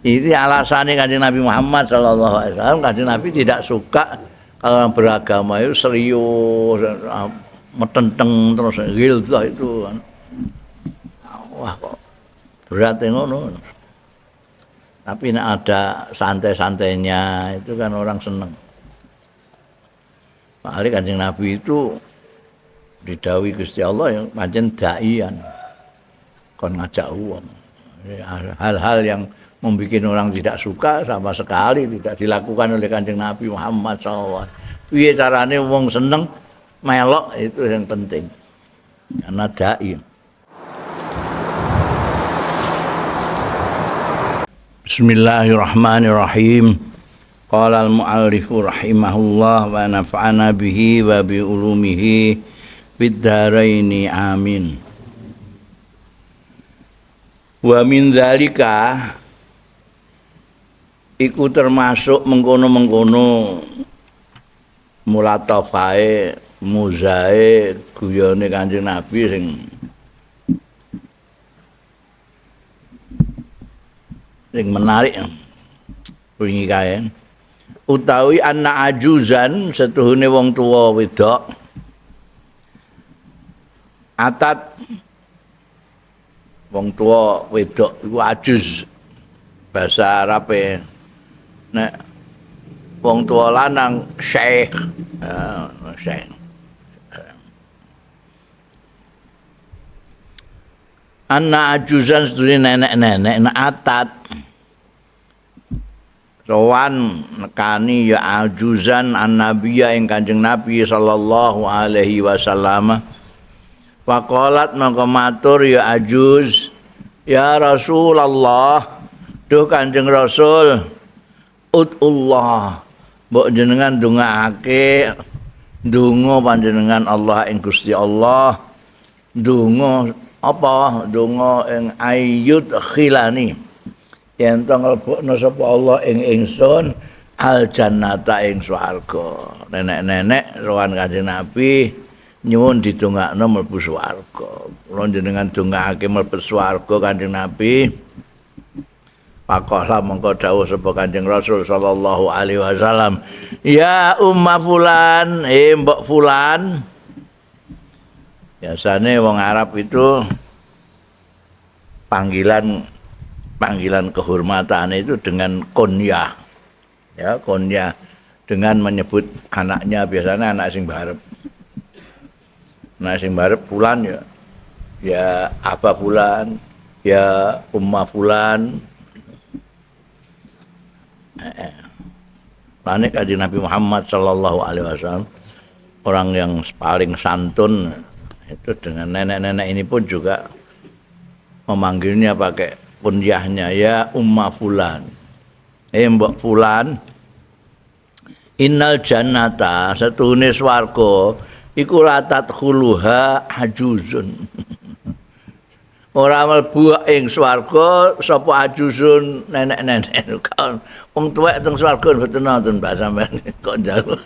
Ini alasannya Kanjeng Nabi Muhammad sallallahu alaihi wasallam. Kanjeng Nabi tidak suka kalau orang beragama itu serius, metenteng terus ghilzah itu. Wah kok berat ngono. Tapi nek ada santai-santainya itu kan orang seneng. Paling Kanjeng Nabi itu didhawuhi Gusti Allah yang pancen daian kon ngajak wong. Hal-hal yang membuat orang tidak suka sama sekali tidak dilakukan oleh Kanjeng Nabi Muhammad sallallahu alaihi wasallam. Piye carane wong seneng melok itu yang penting. Karena dai. Bismillahirrahmanirrahim. Qala al-mu'allifu rahimahullah wa nafa'ana bihi wa bi ulumihi fid dharaini amin. Wa min dzalika iku termasuk mengkono-mengkono mulatafae muzae guyone Kanjeng Nabi sing menarik wingi kae utawi anna ajuzan setuhune wong tuwa wedok atat wong tuwa wedok iku ajuz bahasa Arabe nek wong tuwa lanang syekh syekh anna ajuzan sedune nenek-nenek nek atat sowan nekani ya ajuzan annabiyya ing Kanjeng Nabi sallallahu alaihi wasallam. Faqalat mangko matur ya ajuz ya Rasulullah, duh Kanjeng Rasul, udullah mbok jenengan ndongaake ndonga panjenengan Allah ing Gusti Allah, ndonga apa ndonga ing ayyud khilani yen to nglebokno sapa Allah ing ingsun al jannata ing swarga. Nenek-nenek sowan Kanjeng Nabi nyuwun didongakno mlebu swarga. Kula jenengan dongakake mlebu swarga Kanjeng Nabi. Pakola mongko dawuh sapa Kanjeng Rasul sallallahu alaihi wasallam, ya umma fulan, mbok fulan. Biasane wong Arab itu panggilan kehormatan itu dengan kunyah. Ya, kunyah dengan menyebut anaknya, biasanya anak sing barep. Anak sing barep fulan ya. Ya aba fulan, ya umma fulan. Lane Kanjeng Nabi Muhammad sallallahu alaihi wasallam orang yang paling santun itu dengan nenek-nenek ini pun juga memanggilnya pakai kunyahnya, ya umma fulan, mbok fulan, innal jannata setuhune swarga iku latat khuluha ajuzun. Ora mlebu ing swarga sapa ajuzun nenek-nenek. Wong tuwek teng swarga mboten nonton Mbak sampean kok njaluk.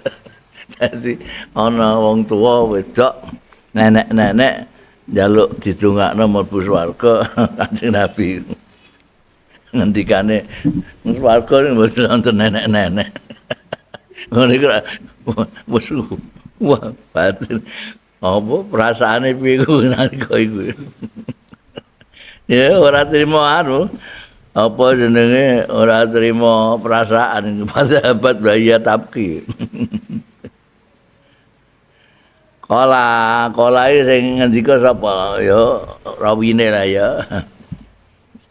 Dadi ana wong tuwa wedok nenek-nenek njaluk didongakno mlebu swarga. Kanjeng Nabi ngendikane swarga mboten nonton nenek-nenek. Ngono iku wis wah batin. Apa perasaane piye ku nalika iku. Ya ora trimo anu apa jenenge ora trimo perasaan sahabat bahaya tabki. Kala kala iki sing ngendika sapa ya rawine lah ya.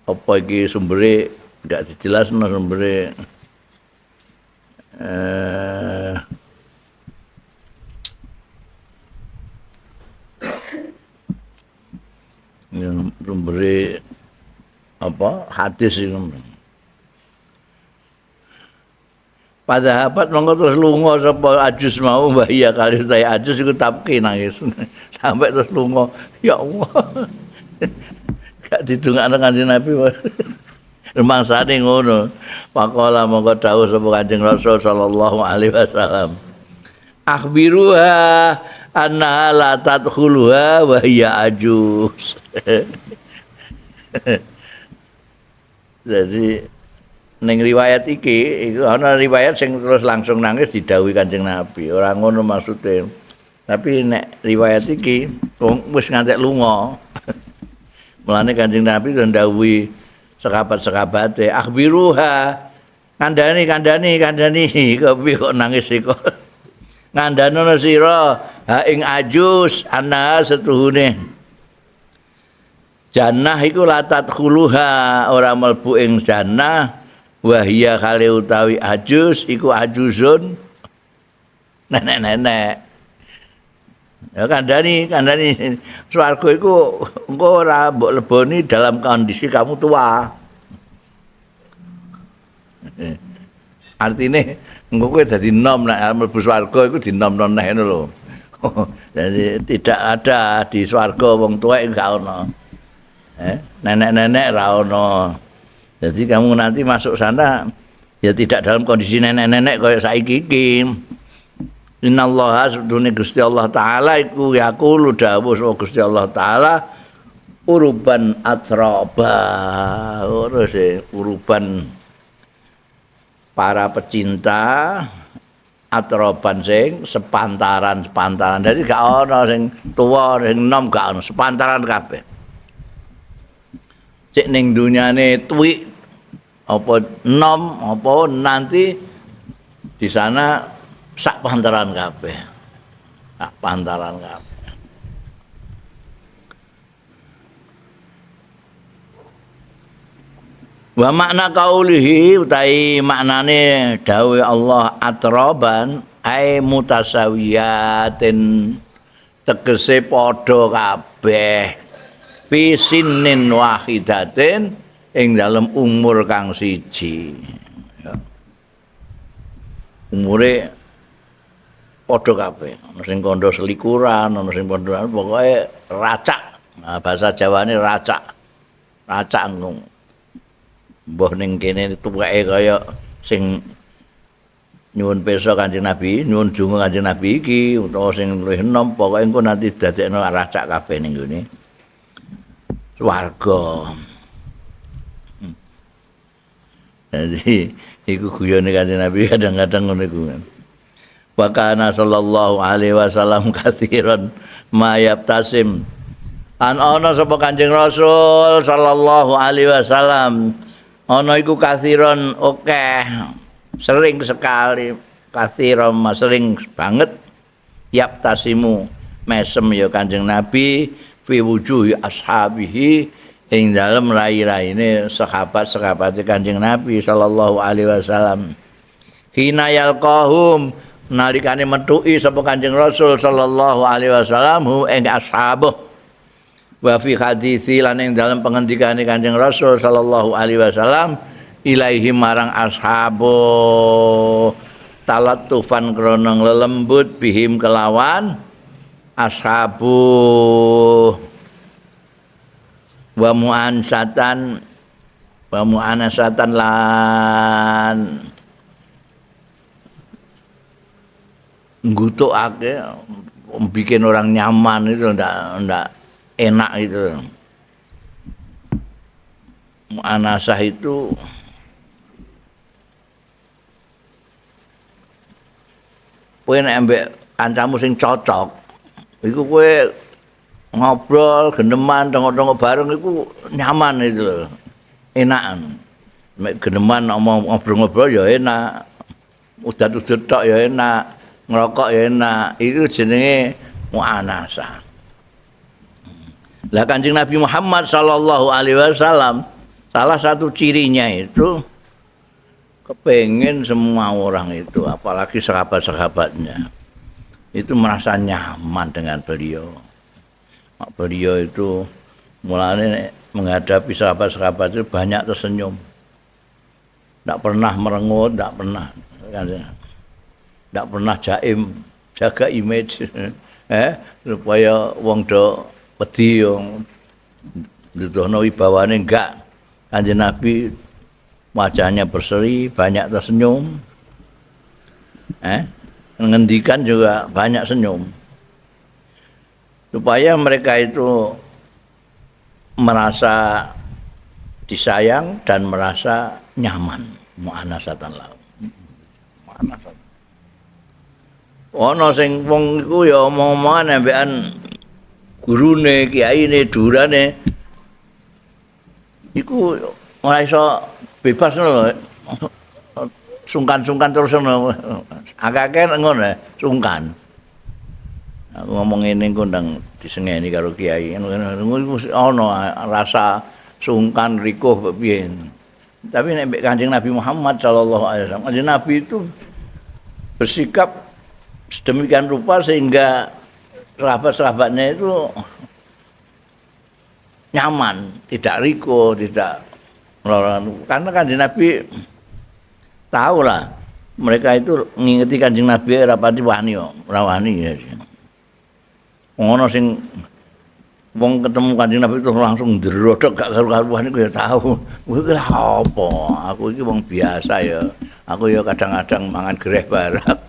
Apa iki sumbere enggak dijelasno sumbere. Sumbere apa hadis iku. Pada hapat mongko terus lunga sapa ajus mau bahaya kali saya ajus iku tapki nangis. Sampai terus lunga, ya Allah. Gak didongakno Kanjeng Nabi. Rumangsane ngono. Faqala mongko dawuh sapa Kanjeng Rasul sallallahu alaihi wasallam. Akhbiruha anna la tadkhuluha wa hiya ajus. Jadi Ning riwayat iki iku ana riwayat sing terus langsung nangis didhawuhi Kanjeng Nabi. Ora ngono maksude. Tapi nek riwayat iki wong wis ngantek lunga. Mulane Kanjeng Nabi ndhawuhi sahabat-sahabate, akhbiruha, kandhani kandhani kandhani kok piye kok nangis iku. Ngandhanono sira ha ing ajus ana setuhune. Jannah iku latat khuluha ora mlebu ing jannah wahia kale utawi ajus iku ajuzun nenek-nenek. Ya kandhani kandhani swarga iku engko ora mbok leboni dalam kondisi kamu tua. Artine engko kowe dadi nom nek mlebu swarga iku dinomno neh ngono lho. Jadi tidak ada di swarga wong tuwek gak ono. Nenek-nenek ra ono. Jadi kamu nanti masuk sana ya tidak dalam kondisi nenek-nenek kaya saiki iki. Innallaha sedune Gusti Allah Taala iku yaqulu dawuh sapa Gusti Allah Taala uruban atraba. Ora sih uruban para pecinta atroban sing sepantaran-sepantaran. Dadi gak ono sing tuwa sing enom gak ono, sepantaran kabeh. Cek ning dunyane tuwik apa enom apa nanti di sana sak pantaran kabeh. Sak pantaran kabeh. Wa makna qaulihi utawi maknane dawuh Allah atraban ai mutasawiyatin tegese padha kabeh fi sinnin wahidatin ing dalem umur kang siji. Ya. Umure padha kabeh. Ana sing kandha selikuran, ana sing padha pokoke racak. Nah, bahasa Jawane racak. Racak engko. Mbah ning kene tuweke kaya sing nyuwun pirsa Kanjeng Nabi, nyuwun donga Kanjeng Nabi iki utawa sing luwih enom, pokoke engko nanti dadekno racak kabeh ning gone swarga. Jadi iku guyone Kanjeng Nabi kadang-kadang ngono iku. Wa kana sallallahu alaihi wasallam katsiran ma yabtasim. An ana sapa Kanjeng Rasul sallallahu alaihi wasallam ana iku katsiran akeh, sering sekali, katsiran sering banget yabtasimu mesem ya Kanjeng Nabi fi wujuhi ashabihi ing dalem rai-raine sahabat-sahabate Kanjeng Nabi sallallahu alaihi wasallam. Hina yalqahum nalikane metuki sapa Kanjeng Rasul sallallahu alaihi wasallam hu ing ashabuh. Wa fi hadisi lan ing dalem pengendikane Kanjeng Rasul sallallahu alaihi wasallam ilaihi marang ashabu talattufan krana lelembut bihim kelawan ashabu wa mu'ansatan wa mu'anasatan lan nggutukake bikin orang nyaman itu ndak enak itu. Mu'anasah itu kowe nek ambek kancamu sing cocok iku kowe ngobrol geneman tengok-tengok bareng iku nyaman itu lho, enakan. Nek geneman ngomong ngobrol-ngobrol ya enak, udat-udut tok ya enak, ngerokok ya enak, itu jenenge mu'anasah. Lah Kanjeng Nabi Muhammad sallallahu alaihi wasallam salah satu cirinya itu kepengen semua orang itu, apalagi sahabat-sahabatnya itu merasa nyaman dengan beliau. Beliau itu mulane menghadapi sahabat-sahabat itu banyak tersenyum, tidak pernah merengut, tidak pernah jaim, jaga image, supaya wong do wedi, wong nduduhno wibawane enggak. Kanjeng Nabi wajahnya berseri, banyak tersenyum, ngendikan juga banyak senyum, supaya mereka itu merasa disayang dan merasa nyaman. Mu'anasatan lahu. Mu'anasatan. Ana sing wong iku ya omong-omongan ambekan gurune, kiyaine, durane. Iku ora iso bebas ngono lho. Sungkan-sungkan terus ngono. Akeh-akeh ngono sungkan. Aku ngomong ngene engko ndang disengeni karo kiai. Ngono ana rasa sungkan rikuh piye. Tapi nek Kanjeng Nabi Muhammad sallallahu alaihi wasallam, Kanjeng Nabi itu bersikap sedemikian rupa sehingga sahabat-sahabatnya itu nyaman, tidak rikuh, tidak melarang. Karena Kanjeng Nabi tahu lah mereka itu ngingeti Kanjeng Nabi rapati wani, ora wani ya. Ngono sing wong ketemu Kanjeng Nabi itu langsung ndrodok gak karu-karuan iku ya tahu. Kowe iki lha apa? Aku iki wong biasa ya. Aku ya kadang-kadang mangan gereh barang.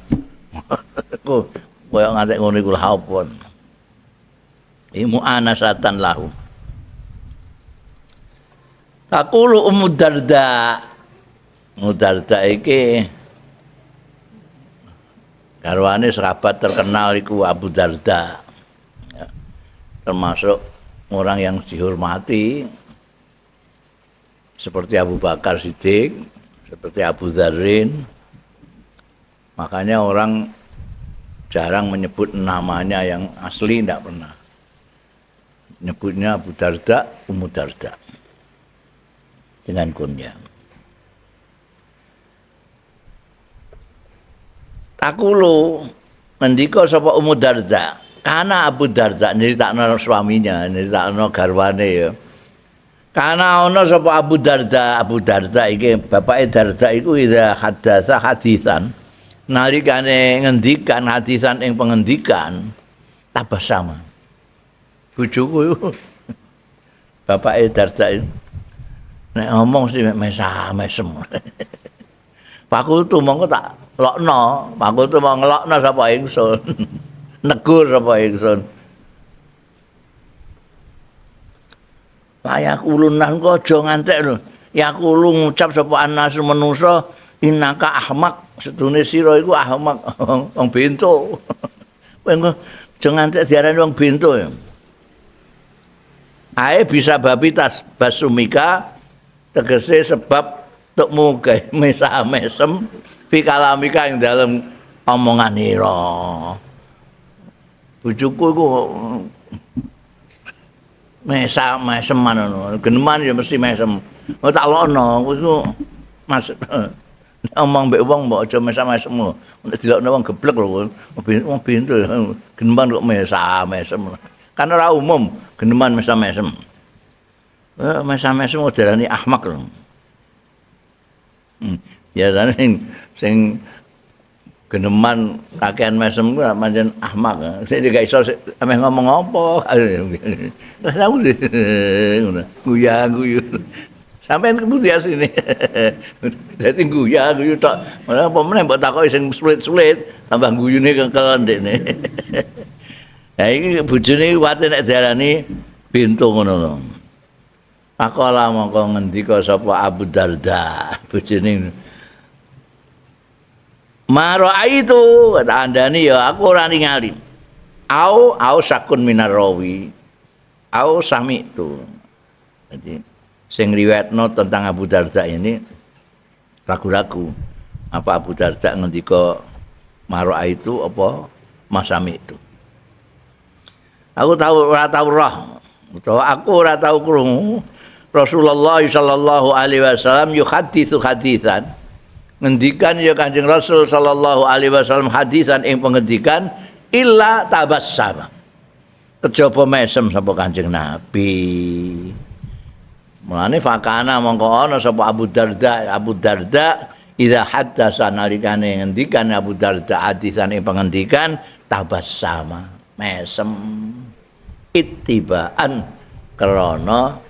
Aku koyo ngantek ngono iku lha apa? Iki mu'anasatan lahu. Taqulu Ummu Darda. Ummu Darda iki garwane sahabat terkenal iku Abu Darda. Termasuk orang yang dihormati seperti Abu Bakar Siddiq, seperti Abu Dzarrin. Makanya orang jarang menyebut namanya yang asli, tidak pernah. Nyebutnya Abu Darda, Ummu Darda dengan kunyah. Takulu ngendika sapa Ummu Darda. Karena Abu Darda nyeritakno suaminya, nyeritakno garwane ya. Karena ana sapa Abu Darda, Abu Darda iki bapake Darda iku idza hadatsa hadisan. Nalikane ngendikan hadisan ing pengendikan tabassama. Bojoku iku bapake Darda iku nek ngomong sih mesam-mesem. Fakultu mongko tak lokno, fakultu mongko ngelokno sapa ingsun. Negur sapa ingsun. Layak ulun kok aja ngantek lho. Yaqulu ngucap sapa anas menungso innaka ahmak, sedune sira iku ahmak, wong bento. Kowe aja ngantek diarani wong bento ya. Ae bisa babitas basumika tegese sebab tukmu gawe mesam-mesem fi kalamika ing dalem omongan ira. Bojoku iku mesam-meseman ngono. Geneman ya mesti mesem. Oh tak lokno iku Mas omong mbek wong mbok aja mesam-mesem. Nek dilokno wong geblek lho. Wong bento geneman kok mesam-mesem. Kan ora umum geneman mesam-mesem. Mesam-mesem diarani ahmak lho. Biasane sing geneman kakean mesem ku pancen ahmak. Sing gak iso ameh ngomong apa. Lah tahu sih ngono. Guya-guyu. Sampeyan kemudian sini. Dadi guya-guyu tok. Malah apa meneh mbok takoki sing sulit-sulit, tambah guyune kekelen ndekne. Lah iki bojone kuwate nek diarani bento ngono lho. Pakola mongko ngendika sapa Abu Darda, bojone. Ma ra'aitu, tak andani ya aku ora ningali. Au au sakun minar rawi. Au sami'tu. Jadi sing riwayatno tentang Abu Darda ini ragu-ragu. Apa Abu Darda ngendika ma ra'aitu apa masami'tu. Aku tahu ora tau roh. Utawa aku ora tau krungu Rasulullah sallallahu alaihi wasallam yuhaditsu haditsan. Ngendikan ya Kanjeng Rasul sallallahu alaihi wasallam hadisan ing pengendikan illa tabassama. Kejaba mesem sapa Kanjeng Nabi. Mulane fakana mongko ana sapa Abu Darda, Abu Darda idza haddatsa nalikane ngendikan Abu Darda hadisan ing pengendikan tabassama, mesem ittibaan krana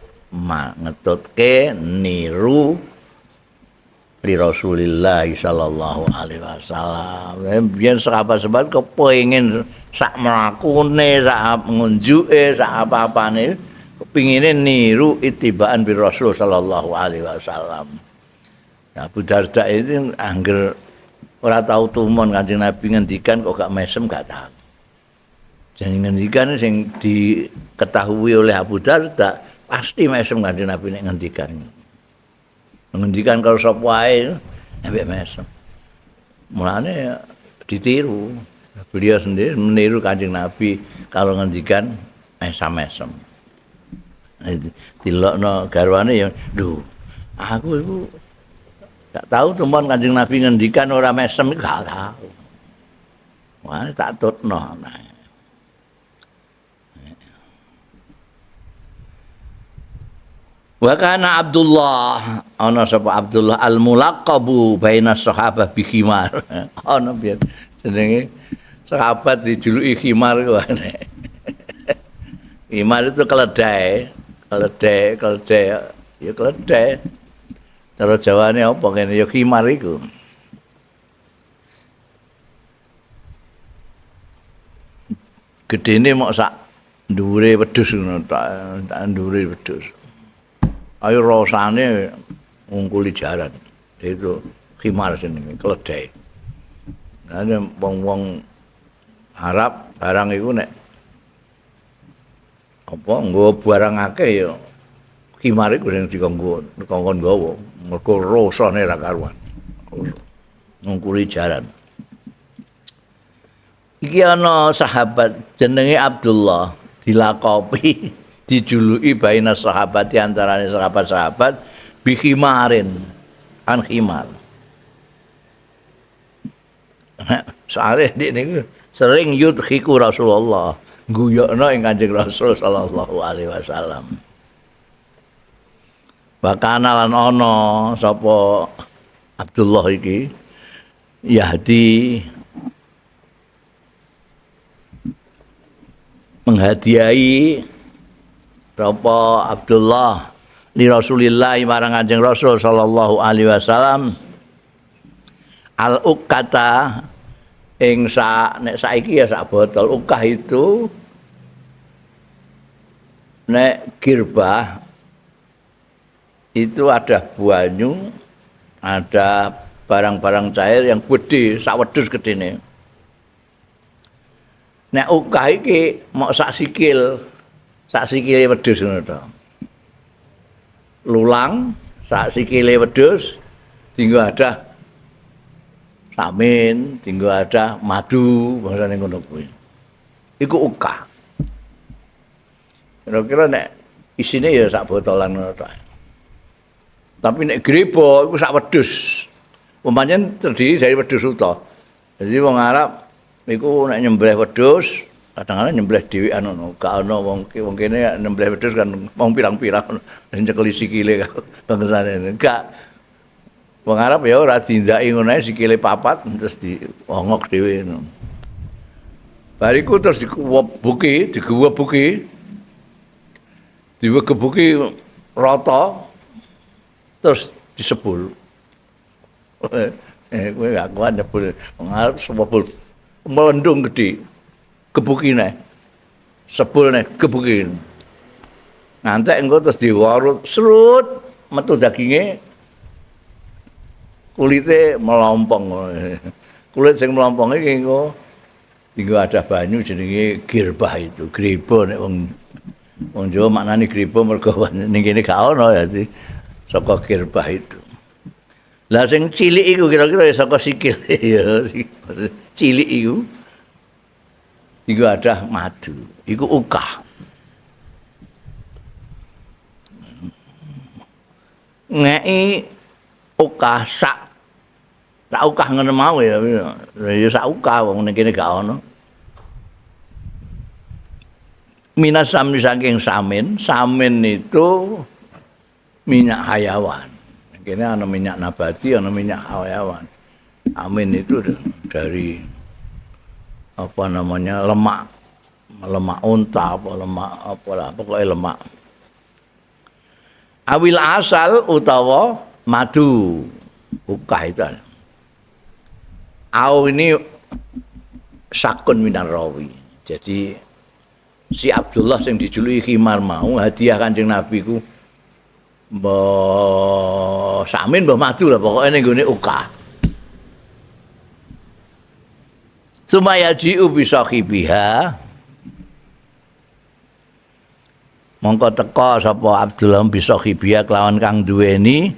ngetutke niru li Rasulillah sallallahu alaihi wasallam. Biyen sahabat-sahabat kepengin sak mlakune, sak ngunjuke, sak apa-apane kepingine niru ittibaan bi Rasul sallallahu alaihi wasallam. Abu Darda itu angger ora tau tumon Kanjeng Nabi ngendikan kok gak mesem gak tau. Jadi ngendikan sing diketahui oleh Abu Darda pasti mesem Kanjeng Nabi nek ngendikan. Ngendikan kalau sapa wae ambek mesem. Mulane ditiru. Beliau sendiri meniru Kanjeng Nabi kalau ngendikan mesem-mesem. Dilokno garwane ya, lho, aku iku gak tahu tumon Kanjeng Nabi ngendikan ora mesem gak tahu. Wah, tak tutno. Wa kana Abdullah, ana sapa Abdullah al-mulaqabu baina sahabah bi khimar. Ana biyen jenenge sahabat dijuluki khimar ku aneh. Khimar itu keledai, keledai, keledai, ya keledai. Cara Jawane apa kene ya khimar iku. Gedene mok sak dhuwure wedhus ngono, tak dhuwure wedhus. Ayo rasane ngungkuli jaran. Itu khimar jenenge, keledai. Nah, wong-wong Arab barang iku nek apa nggawa barang akeh ya khimar iku sing dikongkon nggawa, mergo rasane ra karuan. Ngungkuli jaran. Iki ana sahabat jenenge Abdullah, dilakopi dijuluki baina sahabat antarane sahabat-sahabat bikhimarin an khimar. Soale dik niku sering yudhiku Rasulullah, guyokno ing Kanjeng Rasul sallallahu alaihi wasallam. Bakana lan ana sapa Abdullah iki yahdi menghadiahi sapa Abdullah li Rasulillah marang Kanjeng Rasul sallallahu alaihi wasallam al uqata ing sak nek saiki ya sak botol ukah itu nek girbah itu ada banyu, ada barang-barang cair yang gede, sak wedhus gedene. Nek ukah iki mok sak sikil, sak sikile wedhus ngono to. Lulang sak sikile wedhus dinggo ada samin, dinggo ada madu, bangsane ngono kuwi. Iku ukah. Kira-kira nek isine ya sak botolan ngono to. Tapi nek grebo iku sak wedhus. Umpamanya terdiri dari wedhus utuh. Jadi wong Arab iku nek nyembelih wedhus, kadang-kadang nyembelih dhewean ngono. Gak ana wong kene nyembelih wedhus kan wong pirang-pirang sing nyekeli sikile bangsane. Gak. Wong Arab ya ora dindaki ngono ae sikile papat terus diongok dhewe ngono. Bariku terus dikuwebuki, digewebuki. Diwegebuki rata terus disebul. Kowe gak kuat nyebul. Wong Arab sebul melendung gede. Gebuki neh. Sebul neh gebuki. Ngantek engko terus diwarut serut metu daginge kulite melompong. Kulit sing melompong iki engko dienggo ada banyu jenenge girbah itu. Grebo nek wong Jawa maknane grebo mergo ning kene gak ono ya saka girbah itu. Lah sing cilik iku kira-kira ya saka sikil ya cilik iku iku ada madu, iku ukah. Ngeki ukah sak ukah ngono mau ya, ya sak ukah wong ning kene gak ono. Minas sami saking samin, samin itu minyak hayawan. Kene ana minyak nabati, ana minyak hayawan. Amin itu dari apa namanya lemak, lemak unta, apa lemak apa lah, pokoknya lemak. Awil asal utawa madu, ukah itu. Au ini sakun minar rawi. Jadi si Abdullah sing dijuluki khimar mau hadiah Kanjeng Nabi ku Mbah samin mbah madu lah pokoke ning gone Uka. Sumayaji'u bi sahibiha. Mongko teka sapa Abdullah bi sahibiha kelawan kang duweni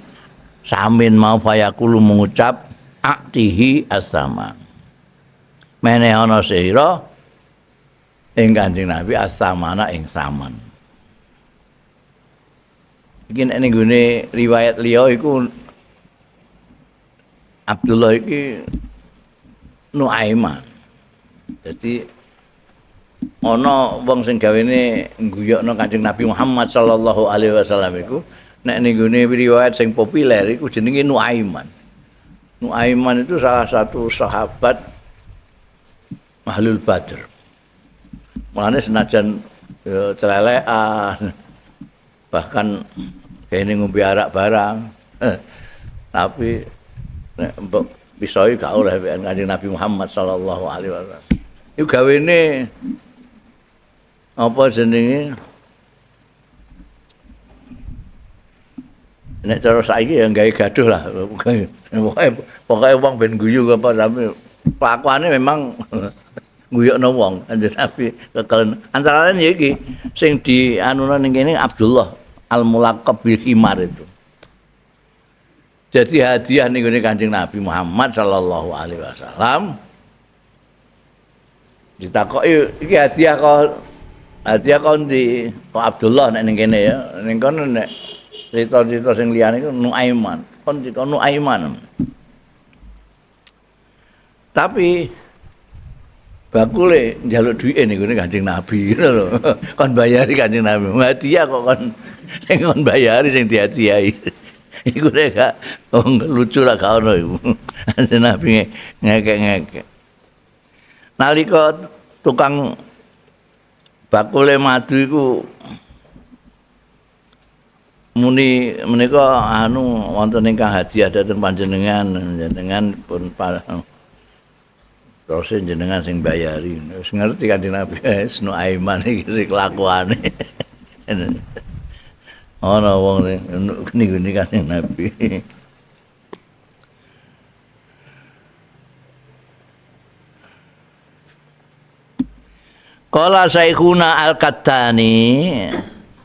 samin mau fayaqulu mengucap aktihi asama. Meneh ana sira ing Kanjeng Nabi asamana ing saman. Iki nek ning gone riwayat liya iku Abdullah iki Nuaiman. Dadi ana wong sing gawene ngguyokno Kanjeng Nabi Muhammad sallallahu alaihi wasallam iku nek ning gone riwayat sing populer iku jenenge Nuaiman. Nuaiman itu salah satu sahabat Ahlul Badr. Mulane senajan ya, celelekan bahkan kene ngombe arak barang tapi nek mbok pisoi gak oleh Kanjeng Nabi Muhammad sallallahu alaihi wasallam. Iku gawene apa jenenge? Nek cara saiki ya gawe gaduh lah. Pokoke wong ben guyu apa tapi kelakuane memang guyokno wong Kanjeng Nabi kekelen. Antara lain ya iki sing dianuno ning kene Abdullah Al-Mulaqab bil Himar itu. Jadi hadiah ning gone Kanjeng Nabi Muhammad sallallahu alaihi wasallam ditakoki iki hadiah kok hadiah kok ndi? Kok Abdullah nek ning kene ya. Ning kono nek cerita-cerita sing liyane iku Nuaiman. Kon dikono Nuaiman. Tapi bakule njaluk duwike ning gone Kanjeng Nabi ngono lho. Kon bayari Kanjeng Nabi. Hadiah kok kon sing kon bayari sing dihadiahi. Iku nek gak lucu lah gak ono iku. Kanjeng Nabi ngekek-ngekek. Nalika tukang bakule madu iku muni menika anu wonten ingkang hadiah dhateng panjenengan, jenengan pun terus jenengan sing bayari. Wis ngerti Kanjeng Nabi wis Nuaiman iki sing kelakuane. Ana wong niku Kanjeng Nabi. Qala Syekhuna Al-Kattani,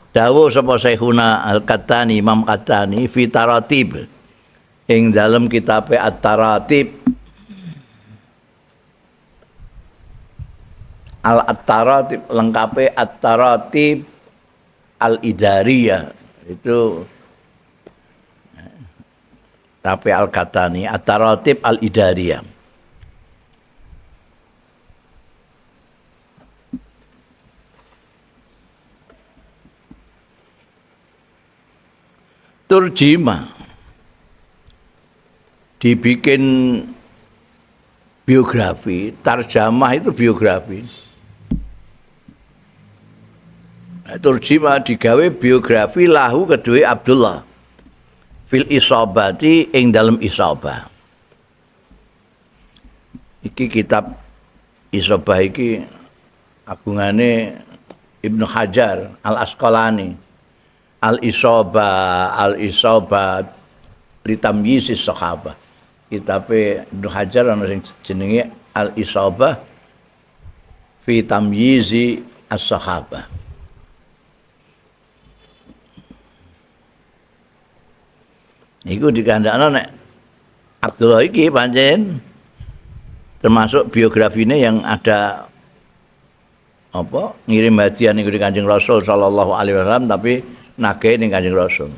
dawuh sapa Syekhuna Al-Kattani, Imam Kattani fi Taratib ing dalem kitabe At-Taratib. Al-Taratib lengkape At-Taratib Al-Idariyah itu tapi Al-Kattani At-Taratib Al-Idariyah. Turjimah dibikin biografi, tarjamah itu biografi. Turjimah digawe biografi lahu kedue Abdullah fil isabati ing dalem isabah. Iki kitab isabah iki agungane Ibnu Hajar Al Asqalani. Al-Isabah, Al-Isabah litamyisis sahabah. Kitabe Ibnu Hajar ana sing jenenge Al-Isabah fi tamyizi as-sahabah. Iku dikandakno nek Abdullah iki pancen termasuk biografine yang ada apa ngirim hadiah ning Kanjeng Rasul sallallahu alaihi wasallam tapi nagih ning Kanjeng Rasul.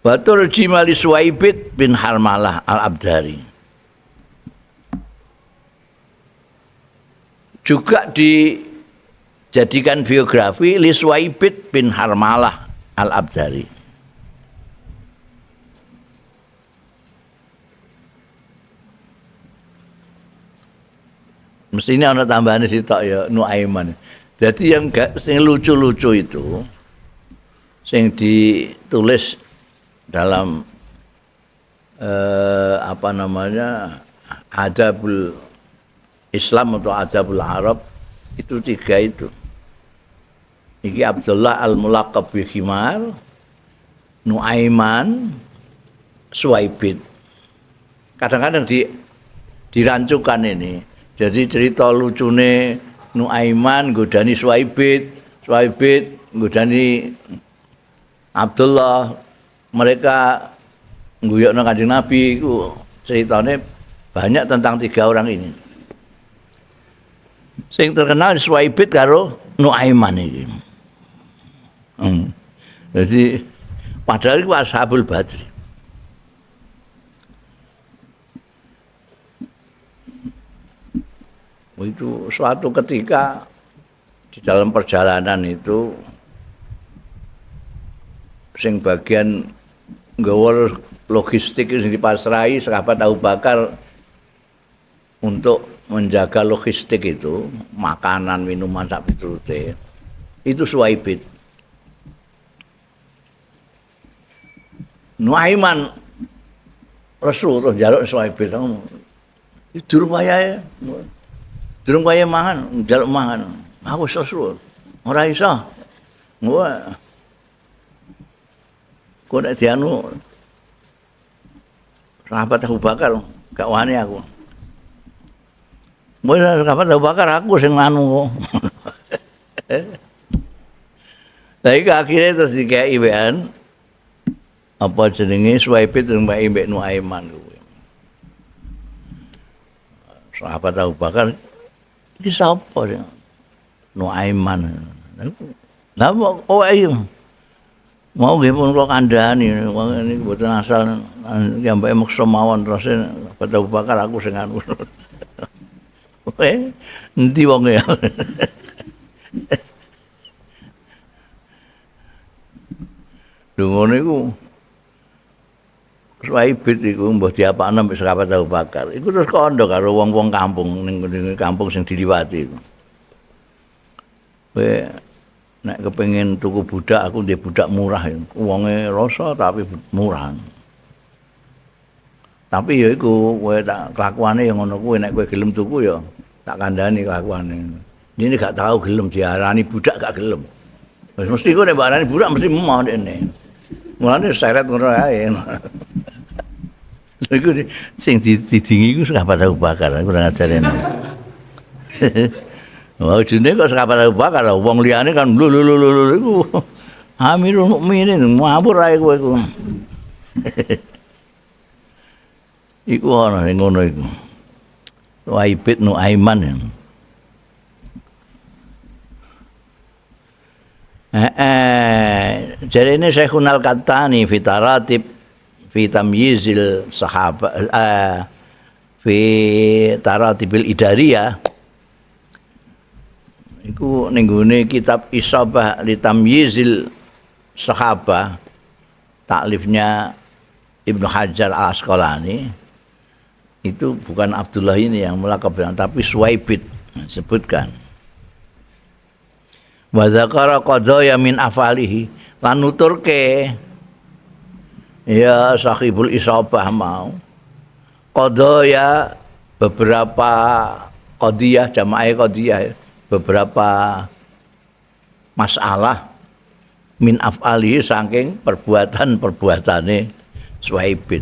Batur Jimali Suwaibid bin Harmalah Al-Abdari. Juga dijadikan biografi li Suwaibid bin Harmalah Al-Abdari. Mestinya ana tambahane sitok ya Nuaiman. Jadi yang gak sing lucu-lucu itu sing ditulis dalam apa namanya Adabul Islam atau Adabul Arab itu tiga itu. Iki Abdullah al-Mulaqab bi Khimar, Nuaiman, Suwaibid. Kadang-kadang dirancukan ini. Jadi cerita lucune Nuaiman nggodani Suwaibid, Suwaibid nggodani Abdullah, mereka ngguyokno Kanjeng Nabi iku ceritane banyak tentang tiga orang ini. Sing terkenal Suwaibid karo Nuaiman iki. Jadi padahal iku Ashabul Badri. Itu suatu ketika di dalam perjalanan itu sing bagian nggawa logistik sing dipasrahi sahabat Abu Bakar untuk menjaga logistik itu, makanan, minuman sak piturute, itu Suwaibid. Nuaiman Rasul terus njaluk Suwaibid, durung wayahe. Durung wayahe mangan, njaluk mangan. Aku wis Rasul. Ora iso. Wah. Kok nek dianu sahabat Abu Bakar gak wani aku. Wis sahabat Abu Bakar aku sing anu. Lah iki akhire terus dikeki wean apa jenenge Suwaibid mbek Nuaiman kuwi. Sahabat Abu Bakar iki sapa sing Nuaiman? Lah kok iya. Mau nggih pun kula kandhani wong niku mboten asal ambeke meksa mawon terus sahabat Abu Bakar aku sing anu. Endi wonge? Lho ngono iku Suwaibid iku mbah diapakno mbek sahabat Abu Bakar. Iku terus kandha karo wong-wong kampung ning kampung sing diliwati iku. Kowe nek kepengin tuku budak aku ndek budak murah. Wonge rasa tapi murah. Tapi ya iku kowe tak kelakuane ya ngono kuwi, nek kowe gelem tuku ya tak kandhani kelakuane. Ini gak tahu gelem diarani budak gak gelem. Wis mesti ku nek mbok arani budak mesti emoh ndekne. Mulane seret ngono ae. Iku sing didingi iku sahabat Abu Bakar, kurang ajare. Wah, jene kok sahabat Abu Bakar, wong liyane kan lho lho lho iku Amirul Mukminin ngawur ae kowe iku. Iku ana sing ngono iku. Suwaibid Nuaiman. Jadi ini Syekhuna Al-Kattani fi taratib fi tamyizil sahabat fi taratibil idariyah iku ning gone kitab Isabah li tamyizil sahabah taklifnya Ibnu Hajar Al-Asqalani, itu bukan Abdullah ini yang melakab tapi Suwaibid sebutkan. Wa dzakara qadaya min afalihi lan nuturke ya sahibul isabah mau qadaya beberapa qadiyah jamaah qadiyah beberapa masalah min afalihi saking perbuatan-perbuatane Suwaibid.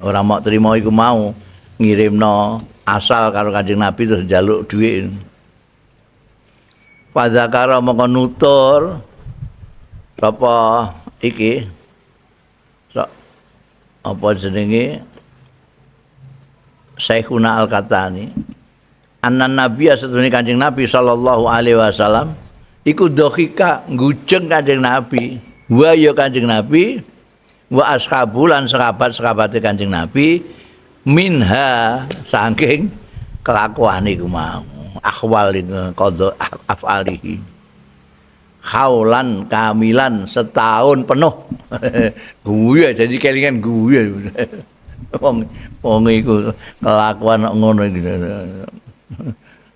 Ora mau terima iku mau ngirimno asal karo Kanjeng Nabi terus njaluk dhuwit. Fadzakara mongko nutur sapa iki sok apa jenenge Syekhuna Al-Kattani anna nabiyya satune Kanjeng Nabi sallallahu alaihi wasallam iku dohika ngujeng Kanjeng Nabi wa ya Kanjeng Nabi wa ashabu lan sahabat-sahabate Kanjeng Nabi minha saking kelakuan iku mau akhwal iku qadha afalihi khaulan kamilan setahun penuh. Guyu jadi kelingan guyu. Wong wong iku kelakuan ngono iki.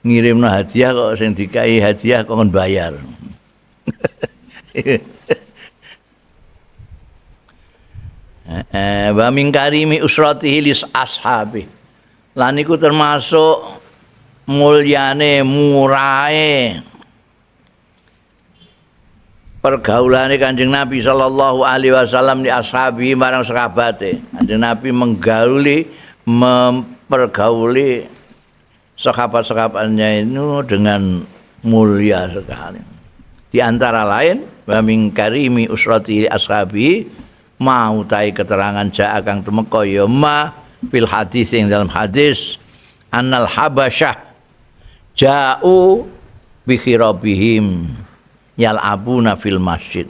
Ngirimno hadiah kok sing dikai hadiah kok ngon bayar. Wa min karimi usratihi lis ashabi. Lan iku termasuk mulyane murahe pergaulane Kanjeng Nabi sallallahu alaihi wasallam di ashabi marang sahabate. Kanjeng Nabi menggauli, mempergauli sahabat-sahabatnya itu dengan mulia sekali. Di antara lain wa min karimi usrati ashabi mau tai keterangan jaa kang tumeka ya ma fil hadis ing dalam hadis annal habasyah ja'u bi khirabihim yal'abuna fil masjid.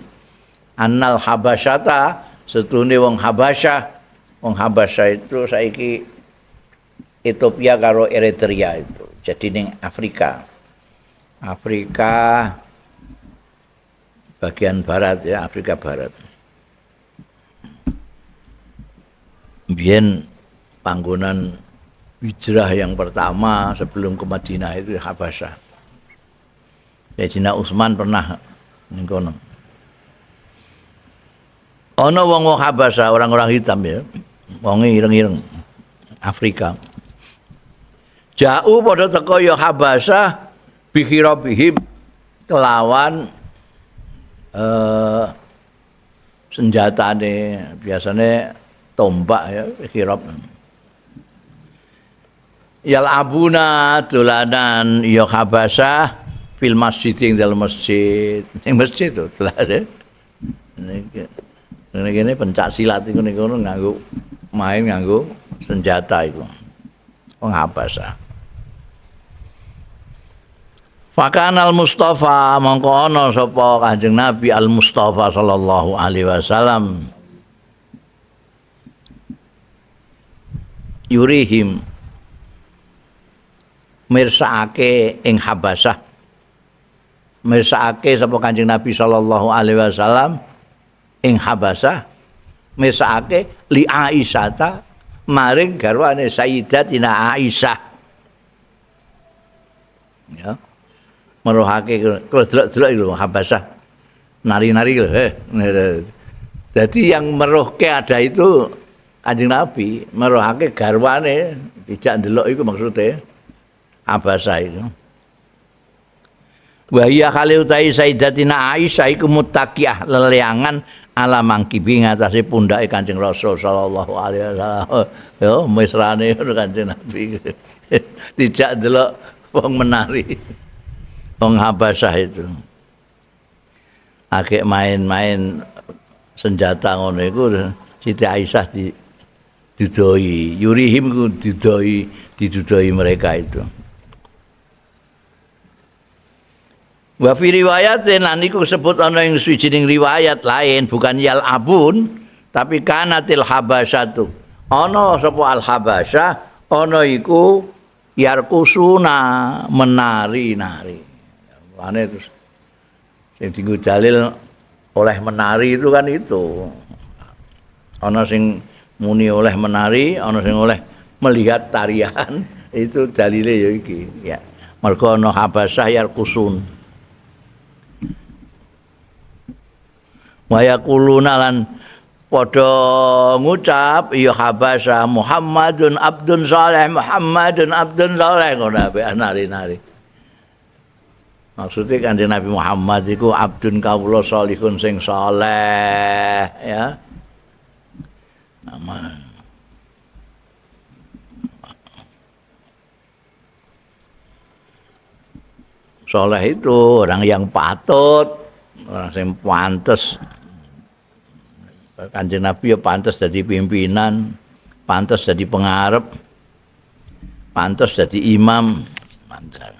Annal habasyata setune wong Habasyah, wong Habasyah itu saiki Ethiopia karo Eritrea itu. Jadi ning Afrika. Afrika bagian barat ya, Afrika Barat. Biyen panggonan hijrah yang pertama sebelum ke Madinah itu Habasyah. Sayyidina Utsman pernah ning kono. Ana wong-wong Habasyah, orang-orang hitam ya. Wonge ireng-ireng Afrika. Jauh padha teko ya Habasyah bikhirabihim kelawan senjatane, biasane tombak ya khirab. Yal'abuna dolanan ya Habasyah fil masjid ing dalam masjid. Ning masjid to dolane. Ning kene pencak silat iku ning kono nganggo main nganggo senjata iku. Wong Habasyah. Fakanal Mustafa mongko ana sapa Kanjeng Nabi Al Mustafa sallallahu alaihi wasallam yurihim mirsakake ing Habasyah, mirsakake sapa Kanjeng Nabi sallallahu alaihi wasallam ing Habasyah, mirsakake li Aisyata maring garwane Sayyidatina Aisyah ya, merohake kalau delok-delok iku Habasyah nari-nari lho. Dadi yang merohke ada itu Kanjeng Nabi, merohake garwane tidak ndelok iku maksude Habasyah itu. Wa hiya khali utai Sayyidatina Aisyah iku muttaqiyah leleangan ala mangkibi ngatasé pundhake Kanjeng Rasul sallallahu alaihi wasallam. Yo mesrane ngono Kanjeng Nabi. Tidak ndelok wong menari. Wong Habasyah itu. Akeh main-main senjata ngono iku Siti Aisyah didudoi, yurihim ku didudoi, didudoi mereka itu. Wa fi riwayatin lan iku sebut ana ing suwijining riwayat lain bukan yal abun tapi kanatil habasyatu. Ana sapa al habasyah ana iku yarkusuna menari-nari. Mulane terus sing dienggo dalil oleh menari itu kan itu. Ana sing muni oleh menari, ana sing oleh melihat tarian, itu dalile ya iki ya. Mergo ana Habasyah yarkusun. Wa yaquluna lan padha ngucap ya Habasyah Muhammadun abdun saleh, Muhammadun abdun saleh, ngono ape nari-nari. Maksudnya Kanjeng Nabi Muhammad iku abdun kawula salihun sing saleh ya. Aman. Soleh itu orang yang patut, orang yang pantes. Kanjeng Nabi ya pantes jadi pimpinan, pantes jadi pengarep, pantes jadi imam, pantes.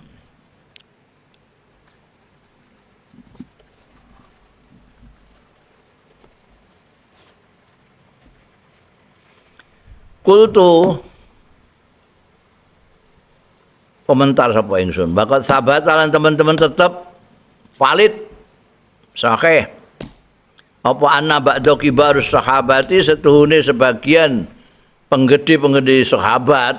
Kultu komentar sapa ingsun, bakat sahabat lan teman-teman tetep valid sahih apa anna ba'da kibarus sahabati setuhune sebagian penggede-penggede sahabat,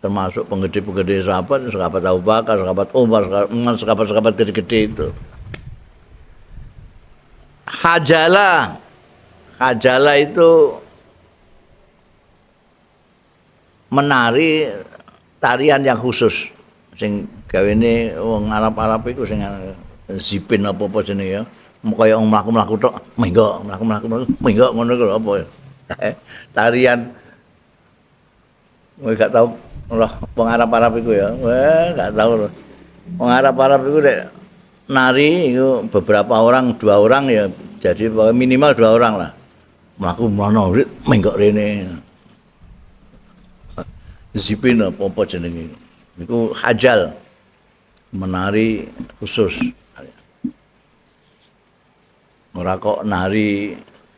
termasuk penggede-penggede sahabat, sahabat Abu Bakar, sahabat Umar, sahabat-sahabat gede-gede itu. Hajala, hajala itu menari tarian yang khusus sing gawene wong Arab-Arab iku sing zipin apa-apa jenenge ya. Kaya wong mlaku-mlaku tok, menggok, mlaku-mlaku menggok ngono iku lho apa ya. Tarian kowe gak tau roh wong Arab-Arab iku ya. Wah, gak tau. Wong Arab-Arab iku nek nari iku beberapa orang, dua orang ya, jadi minimal dua orang lah. Mlaku mrono menggok rene. Zipin apa-apa jenenge. Iku hajal, menari khusus. Ora kok nari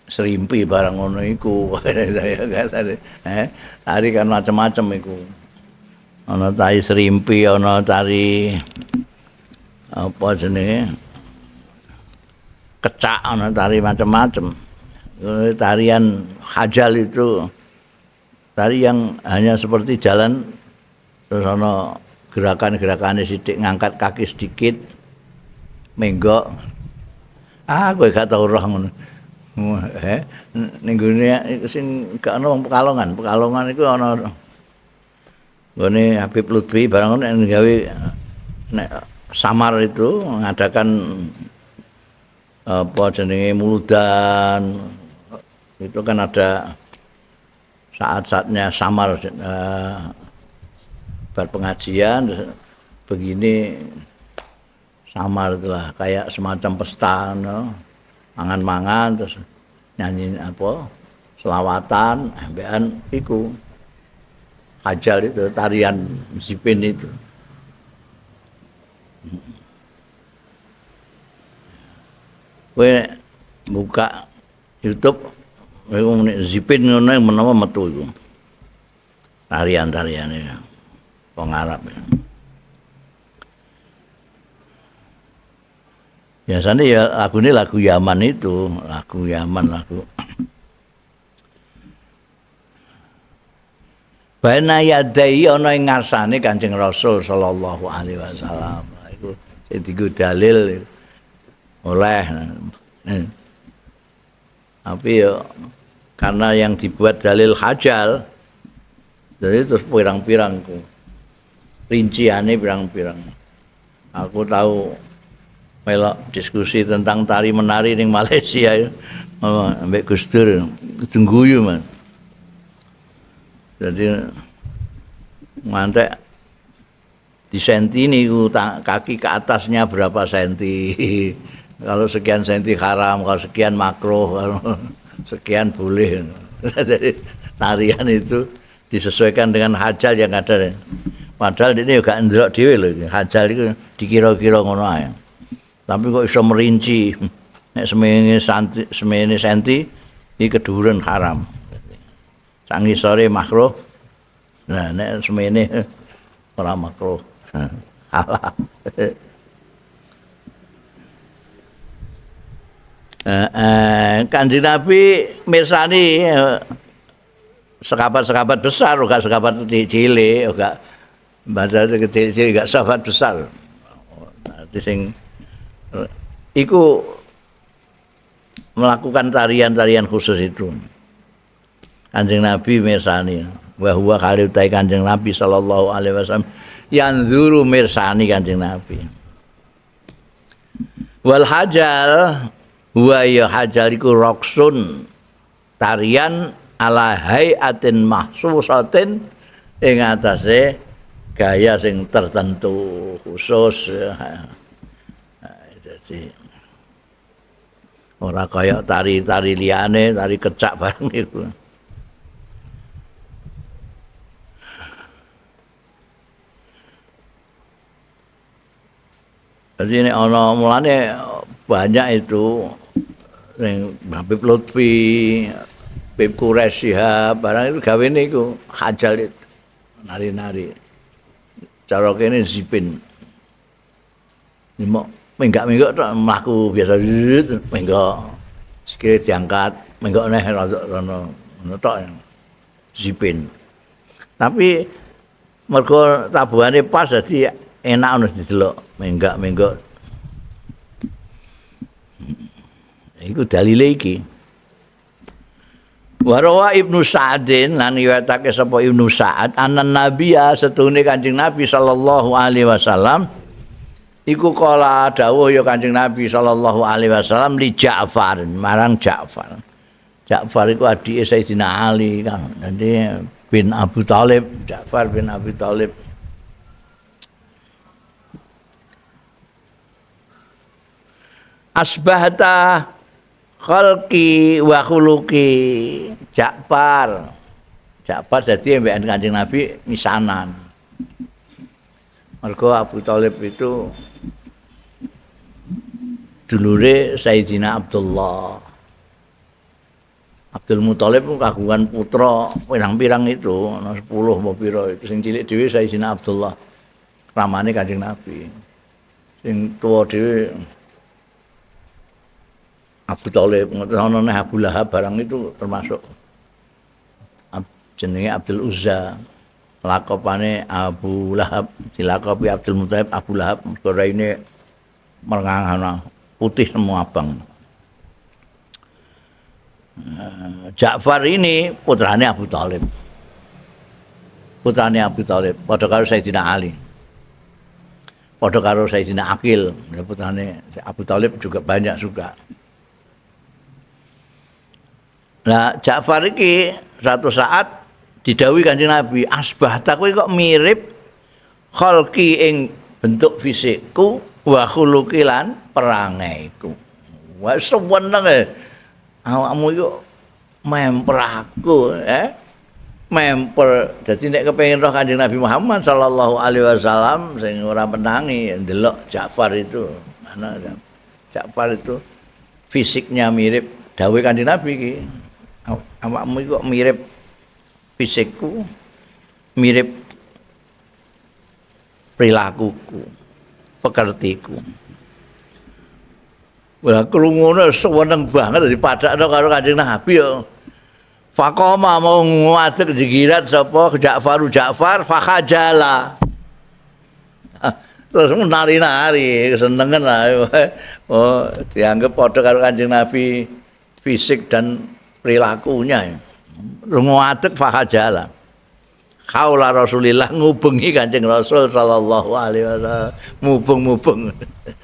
serimpi barang ngono iku. Tari kan macam-macam iku. Ana tari serimpi, ana tari apa jenenge? Kecak, ana tari macam-macam. Tarian hajal itu tari yang hanya seperti jalan terus ana gerakan-gerakane sithik, ngangkat kaki sedikit, menggok. Ah, kowe gak tau roh ngono. Ning gone sing gak ana wong Pekalongan, Pekalongan iku ana nggone Habib Lutfi barang ngono nek gawe nek samar itu mengadakan apa jenenge muludan itu kan ada saat-saatnya samar berpengajian begini samar itulah kayak semacam pesta no? Mangan-mangan terus nyanyi apa selawatan ambekan iku hajal itu tarian zipin itu. Kowe buka YouTube iku nek zipin ngono menawa metu iku. Tarian-tariane wong Arab. Biasanya ya lagu ini lagu Yaman itu, lagu Yaman lagu. Baina yadai ana ing ngarsane Kanjeng Rasul sallallahu alaihi wasallam. Iku sing dienggo dalil oleh. Tapi ya karena yang dibuat dalil hajal, jadi terus pirang-pirang ku. Rinciane pirang-pirang. Aku tahu melok diskusi tentang tari menari ning Malaysia ya. Ambek Gus Dur guyu man. Jadi ngantek di senti niku kaki ke atasnya berapa senti. Kalau sekian senti haram, kalau sekian makruh, kalau sekian boleh. Jadi tarian itu disesuaikan dengan hajal yang ada. Padahal ini juga ndelok dhewe lho, hajal itu dikira-kira ngono ae. Tapi kok iso merinci nek semene santi, semene senti iki keduren haram. Sak ngisore makruh. Nah nek semene ora makruh. Halal. Kanjeng Nabi mirsani sekabat-sekabat besar, ora sekabat cilik, ora baca kecil-kecil, gak sahabat besar. Nanti sing iku melakukan tarian-tarian khusus itu. Kanjeng Nabi mirsani wa huwa khalil ta Kanjeng Nabi sallallahu alaihi wasallam yanzuru mirsani Kanjeng Nabi. Wal hajal huwa ya hajal iku raqsun tarian ala hayatin mahsusatin ing atase gaya sing tertentu khusus. Jadi ora kaya tari-tari liyane, tari kecak bareng iku. Jadi ini ana mulane banyak itu sing Habib Lutfi, Habib Quraisy Shihab, barang itu gawene iku hajal itu, nari-nari. Cara kene zipin. Nyemok menggak-menggok tok mlaku biasa menggok. Sikile diangkat, menggok neh rono ngono tok zipin. Tapi mergo tabuhane pas dadi enak ono didelok menggak-menggok. Iku dalile iki. Warawa Ibnu Sa'din lan riwayatake sapa Ibnu Sa'ad anan nabiya setune Kanjeng Nabi sallallahu alaihi wasallam iku kala dawuh ya Kanjeng Nabi sallallahu alaihi wasallam li Ja'far marang Ja'far. Ja'far iku adike Sayyidina Ali kan. Dadi bin Abu Thalib, Ja'far bin Abi Thalib. Asbahta khalqi wa khuluqi Ja'far. Ja'far dadi mbekan Kanjeng Nabi misanan. Mergo Abu Thalib itu dulure Sayyidina Abdullah. Abdul Muthalib kagungan putra pirang-pirang itu, ana 10 apa pira itu sing cilik dhewe Sayyidina Abdullah. Ramane Kanjeng Nabi. Sing tuwa dhewe Abu Thalib, ana neh Abu Lahab barang itu termasuk jenenge Abdul Uzza. Lakopane Abu Lahab, dilakopi Abdul Muthalib Abu Lahab, mergo raine merengah putih semua abang. Ja'far ini putrane Abu Thalib. Putrane Abu Thalib padha karo Sayyidina Ali. Padha karo Sayyidina Aqil, putrane Abu Thalib juga banyak juga. Nah, Ja'far iki suatu saat didhawuhi Kanjeng Nabi, asbahta kowe kok mirip khalqi ing bentuk fisikku wa khuluqi lan perangaiku. Wah seneng awakmu iku memper aku, memper. Dadi nek kepengin roh Kanjeng Nabi Muhammad sallallahu alaihi wasallam sing ora menangi ndelok Ja'far itu. Mana Ja'far itu fisiknya mirip dawuhe Kanjeng Nabi iki. Awakmu iku kok mirip fisikku, mirip perilakuku, pekertiku. Wah, krungune seneng banget dipadakno karo Kanjeng Nabi ya. Faqama mau ngadeg jegirat sapa Ja'faru Ja'far fakhajala. Terus nari-nari kesenengan lah. Oh, dianggap padha karo Kanjeng Nabi fisik dan perilakunya. Ngadeg fakhajala. Kaula Rasulillah ngubengi Kanjeng Rasul sallallahu alaihi wasallam, mubeng-mubeng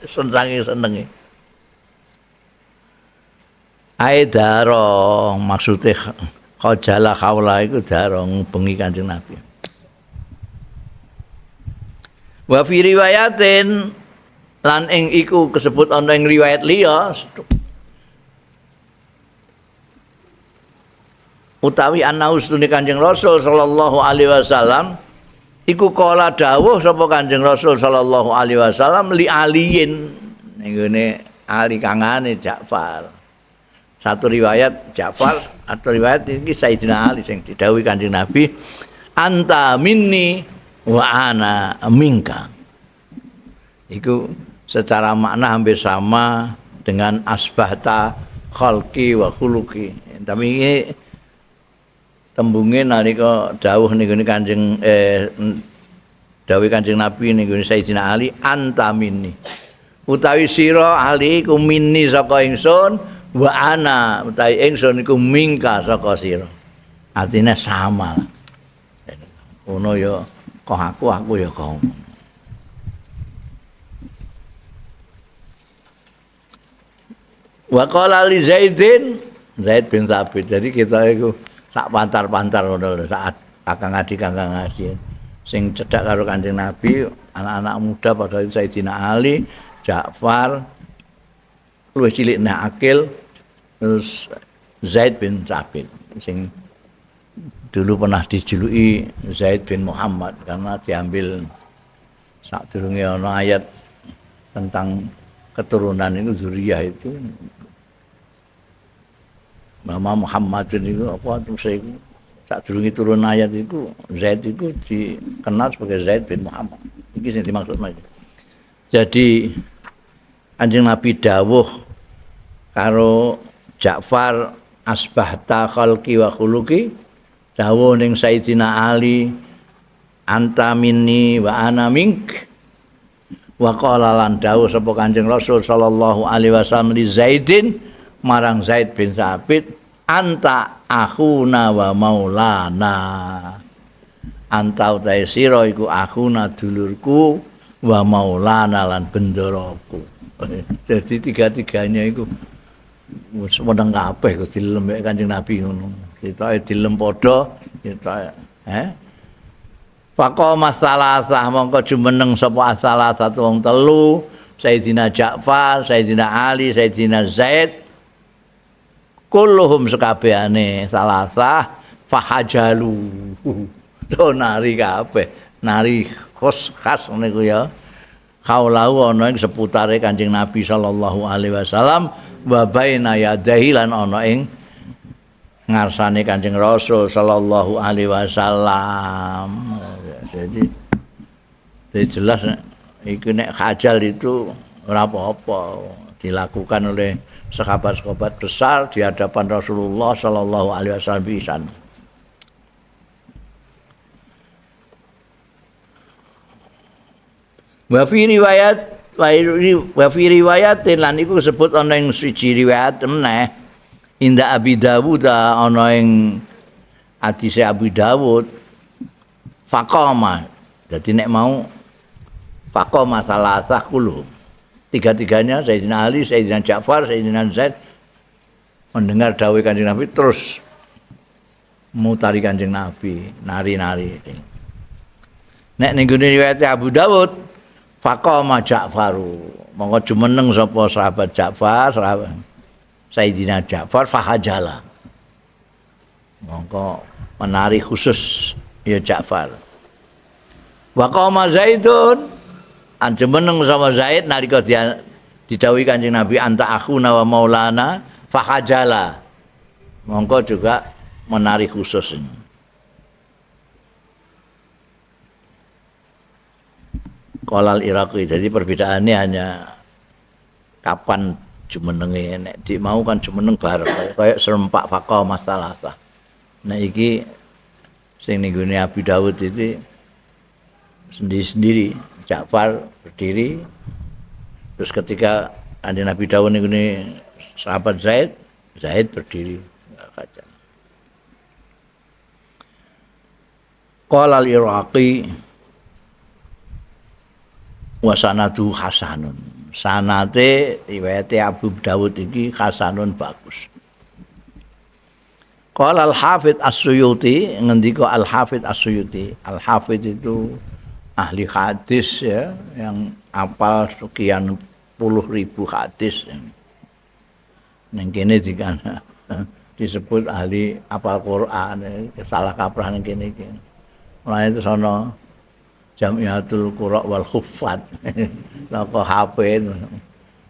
senange senenge. Ae darong maksude khajala kaula iku darong ngubengi Kanjeng Nabi. Wa fi riwayatin lan ing iku kesebut ana ing riwayat liya utawi ana ustune Kanjeng Rasul sallallahu alaihi wasallam iku kala dawuh sapa Kanjeng Rasul sallallahu alaihi wasallam li aliyin ning gone Ali kangane Ja'far. Satu riwayat Ja'far atau riwayat iki Sayyidina Ali sing didhawuhi Kanjeng Nabi anta minni wa ana minka. Iku secara makna hampir sama dengan asbahta khalqi wa khuluqi. Tapi ini tembunge nalika dawuh ning gone Kanjeng dawuh Kanjeng Nabi ning gone Sayyidina Ali anta minni. Utawi sira Ali iku minni saka ingsun wa ana utawi ingsun iku mingka saka sira. Artinya sama lah. Ngono ya kok aku ya kok. Wa qala li Zaidin, Zaid bin Thabit. Jadi kita iku sak pantar-pantar ngono lho, sak kakang adik kakang adik sing cedhak karo Kanjeng Nabi, anak-anak muda pada Sayyidina Ali, Ja'far, luwih cilik nek Akil, terus Zaid bin Thabit sing dulu pernah dijuluki Zaid bin Muhammad karena diambil sadurunge ana ayat tentang keturunan itu zuriyah itu Mama Muhammadin itu apa terus iku sadurunge turun ayat itu Zaid itu dikenal sebagai Zaid bin Muhammad. Iki sing dimaksud Mas. Jadi Kanjeng Nabi dawuh karo Ja'far asbahta khalqi wa khuluqi, dawuh ning Sayyidina Ali anta minni wa ana mink. Wa qala lan dawuh sapa Kanjeng Rasul sallallahu alaihi wasallam li Zaidin marang Zaid bin Thabit Anta akhuna wa maulana. Anta utahe sira iku akhuna dulurku wa maulana lan bendaraku. Jadi tiga-tiganya iku wis meneng kabeh kok dilem mek Kanjeng Nabi ngono. Sitoke dilem padha, sitoke Faqama salasah mongko jumeneng sapa salah satu wong telu, Sayyidina Ja'far, Sayyidina Ali, Sayyidina Zaid. Kulluhum sekabehane salasah fahajalu. Do nari kabeh, nari khas niku ya. Khaulahu ana ing seputare Kanjeng Nabi sallallahu alaihi wasallam wa baina yadayhi lan ana ing ngarsane Kanjeng Rasul sallallahu alaihi wasallam. Jadi jelas iku nek khajal itu ora apa-apa, dilakukan oleh sahabat-sahabat besar di hadapan Rasulullah sallallahu alaihi wasallam pisan. Wa fi riwayat wa fi riwayatin lan iku disebut ana ing siji riwayat meneh inda Abi Dawud ana ing hadise Abu Dawud faqama. Dadi nek mau faqama salasah kulo. Tiga-tiganya Sayyidina Ali, Sayyidina Ja'far, Sayyidina Zaid mendengar dawuh Kanjeng Nabi terus mutari Kanjeng Nabi, nari-nari. Nek ning gone riwayat Abu Dawud faqama Ja'faru. Monggo jumeneng sapa sahabat Ja'far, sahabat Sayyidina Ja'far fahajala. Monggo menari khusus ya Ja'far. Wa qama Zaidun anjemeneng sama Zaid nalika dia didhawuhi Kanjeng Nabi anta akhuna wa maulana fahajala. Monggo juga menari khusus ini. Qolal Iraqi. Jadi perbedaannya hanya kapan jumenenge. Nek di mau kan jumeneng bareng kayak serempak faqama masalah. Nek iki sing ning gone Abu Dawud itu sendiri-sendiri. Ja'far berdiri, terus ketika Kanjeng Nabi dawuh ning gone sahabat Zaid, Zaid berdiri. Qala al-Iraqi wa sanadu hasanun. Sanate riwayate Abu Dawud iki hasanun bagus. Qala al-Hafidz As-Suyuti, ngendika Al-Hafidz As-Suyuti. Al-Hafidz itu ahli hadis ya, yang apal sekian puluh ribu hadis. Ning kene disebut ahli apal Quran, salah kaprah ning kene iki. Mulane itu sono Jamiatul Qura wal Huffaz. Lah kok hafid.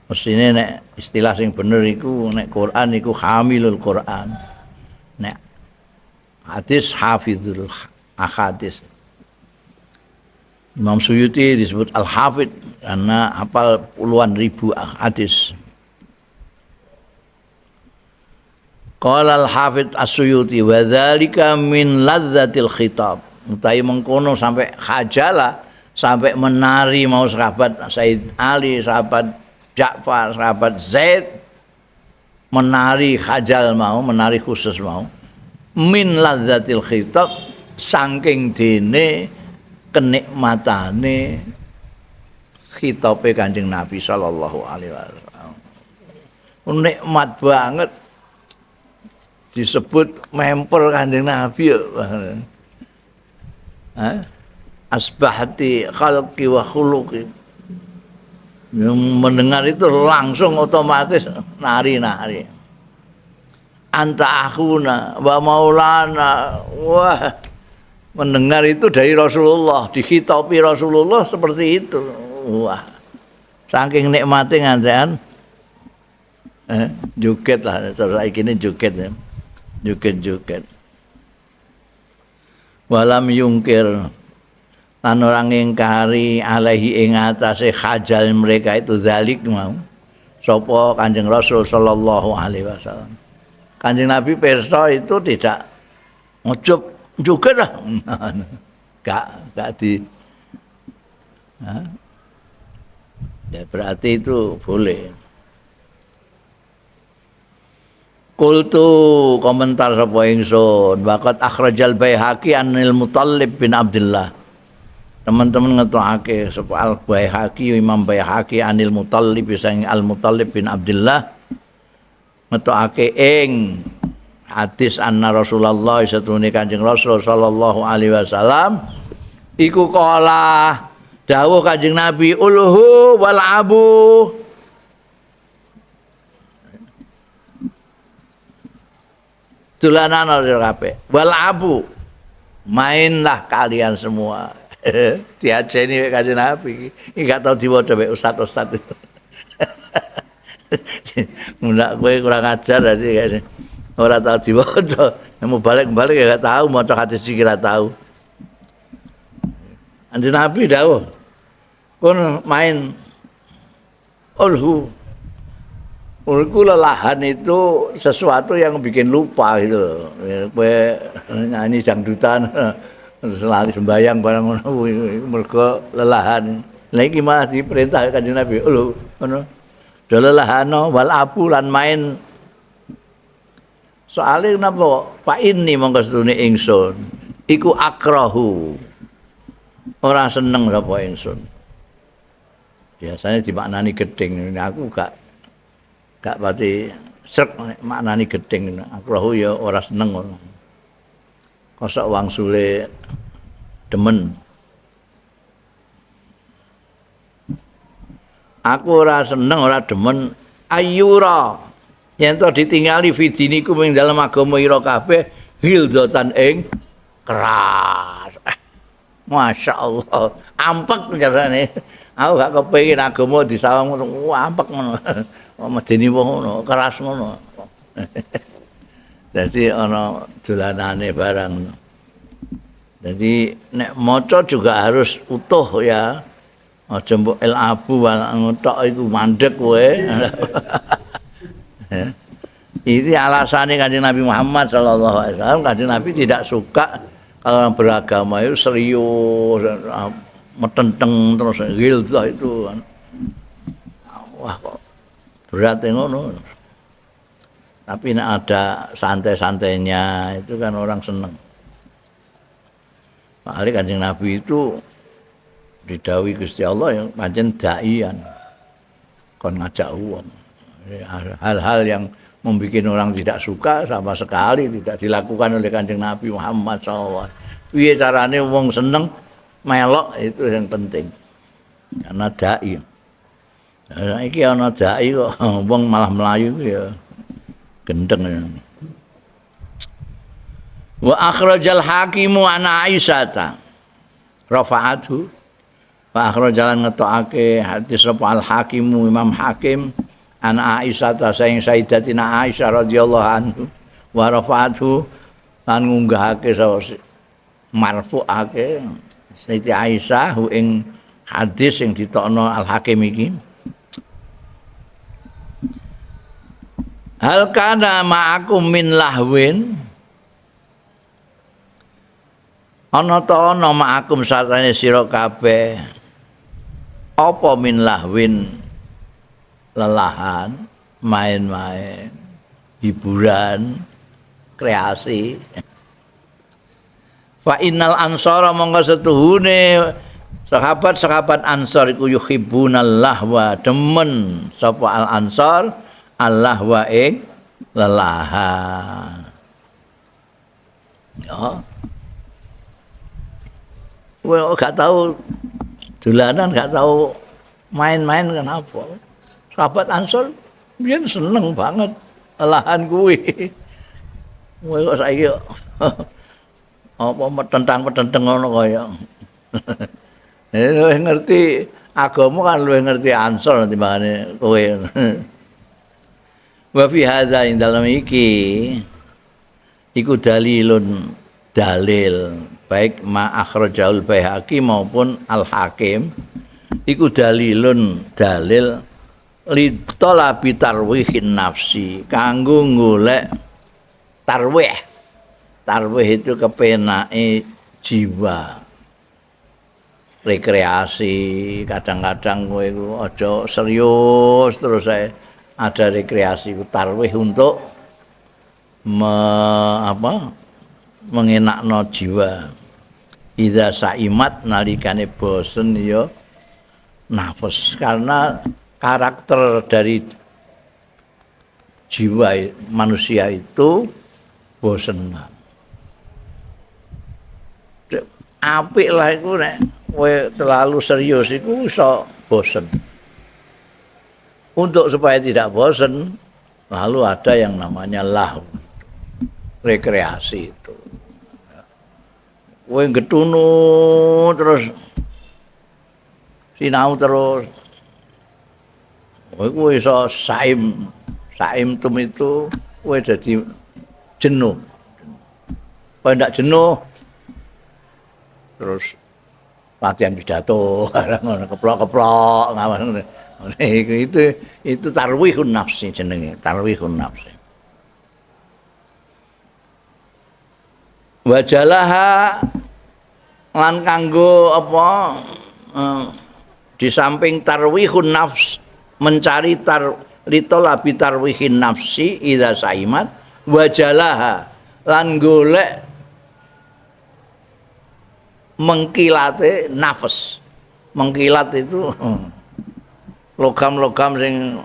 Mestine nek istilah sing bener iku nek Quran iku hamilul Quran. Nek hadis hafizul ahadis. Imam Suyuti disebut Al-Hafidh karena hafal puluhan ribu hadis. Qala Al-Hafidh As-Suyuti wa dzalika min ladzatil khitab. Utawi mengkono sampai khajala, sampai menari mau sahabat Said Ali, sahabat Ja'far, sahabat Zaid menari khajal mau, menari khusus mau. Min ladzatil khitab saking dene kenikmatane khitabe Kanjeng Nabi sallallahu alaihi wasallam. Nikmat banget disebut memper Kanjeng Nabi. Asbahati khalqi wa khuluqi. Yang mendengar itu langsung otomatis nari-nari. Anta akhuna wa maulana. Wah, mendengar itu dari Rasulullah, dikhitabi Rasulullah seperti itu. Wah, saking nikmate ngantekan joget lah, saiki ini joget ya. Joget-joget. Walam yungkir lan ora ngingkari alaihi ing atase khajal mereka itu zalik mau sapa Kanjeng Rasul sallallahu alaihi wasallam. Kanjeng Nabi pirsa itu tidak ngucup joget lah. Gak di ya berarti itu boleh. Kultu komentar sapa ingsun waqat akhrajal Baihaqi anil Mutallib bin Abdullah. Teman-teman ngetokake sapa Al Baihaqi, Imam Baihaqi anil Mutallib sang Al Mutallib bin Abdullah ngetokake ing hadis anna Rasulullah satune Kanjeng Rasul sallallahu alaihi wasallam iku kala dawuh Kanjeng Nabi ulhu wal abu. Dolanan kabeh wal abu, mainlah kalian semua. Diajeni Kanjeng Nabi iki gak tau diwaca mek ustaz-ustaz. Mundak kowe kurang ajar dadi ora tau diwaca, mau balik-balik ya gak tau maca hadis iki ora tau. Kanjeng Nabi dawuh kon main ulhu. Ulku lelahan itu sesuatu yang bikin lupa gitu. Kowe nyanyi dangdutan lali sembayang barang ngono kuwi mergo lelahan. Lah iki malah diperintah Kanjeng Nabi lho ngono. Do lelahano wal abu lan main. Soale napa? Pak ini mongko sedune ingsun iku akrahu. Ora seneng sapa ingsun. Biasanya dimaknani gedeng, aku gak pati srek maknani gedeng. Akrahu ya ora seneng ngono. Kosok wangsule demen. Aku ora seneng ora demen ayura yen to ditingali fidiniku ing dalem agama ira kabeh hildatan ing keras. Masya Allah, ampek jarane. Aku gak kepengin agama disawang ngono, ampek ngono. Medeni wong ngono, keras ngono. Dadi ana dolanane barang. Jadi nek maca juga harus utuh ya. Aja mbok el abu tok iku mandek kowe. Ini alasannya Kanjeng Nabi Muhammad sallallahu alaihi wasallam. Kanjeng Nabi tidak suka kalau orang beragama itu serius, metenteng terus gildah itu. Wah kok berat ngono. Tapi nek ada santai-santainya itu kan orang seneng. Pak Ali Kanjeng Nabi itu didhawuhi Gusti Allah yang pancen daian kon ngajak wong. Hal-hal yang membuat orang tidak suka sama sekali tidak dilakukan oleh Kanjeng Nabi Muhammad SAW. Piye carane wong seneng melok itu yang penting. Karena dai. Nah, iki ana dai kok wong malah melayu ya gendeng. Wa akhrajal hakimu an Aisyah rafa'athu. Wa akhrajalan ngetokake hadis sapa al hakimu Imam Hakim an Aisyah ta saing Sayyidatina Aisyah radhiyallahu anhu wa rafa'athu lan ngunggahake marfu'ake Siti Aisyah hu ing hadis sing ditokno Al Hakim iki. Hal kana ma'akum min lahwin, ana ta ana ma'akum satane sira kabeh apa min lahwin, lelahan, main-main, hiburan, kreasi. Fa innal ansara mongko setuhune sahabat-sahabat ansar iku yuhibbunal lahwa, demen sapa al ansar allahwa ing lelahan. Ya. Kowe gak tahu dolanan, gak tahu main-main kenapa. Sahabat Ansor biyen seneng banget lelahan kuwi. Kowe kok saiki apa metentang-metenteng ngono kaya. Luwih ngerti agama kan luwih ngerti Ansor timbangane kowe. Wa fi hadza ing dalem iki iku dalilun dalil baik ma akhrajahul Baihaqi maupun Al Hakim iku dalilun dalil li talabi tarwihin nafsi kanggo golek tarwih. Tarwih itu kepenake jiwa, rekreasi. Kadang-kadang kowe iku aja serius terus ae, ada rekreasi tarwih untuk mengenakno jiwa. Idza saimat nalikane bosen ya nafas, karena karakter dari jiwa manusia itu bosen. Apik lah iku nek kowe terlalu serius iku iso bosen. Untuk supaya tidak bosen, lalu ada yang namanya lahu, rekreasi itu. Kowe getunu terus sinau terus, kowe iso saim, saim tum itu kowe jadi jenuh. Kowe ndak jenuh terus latihan pidato, ngono keplok-keplok ngono. Itu tarwihun nafsi jenenge, tarwihun nafsi. Wajalaha lan kanggo apa di samping tarwihun nafs, mencari litolabi tarwihin nafsi idza saimat, wajalaha lan golek mengkilate nafas. Mengkilat itu logam-logam sing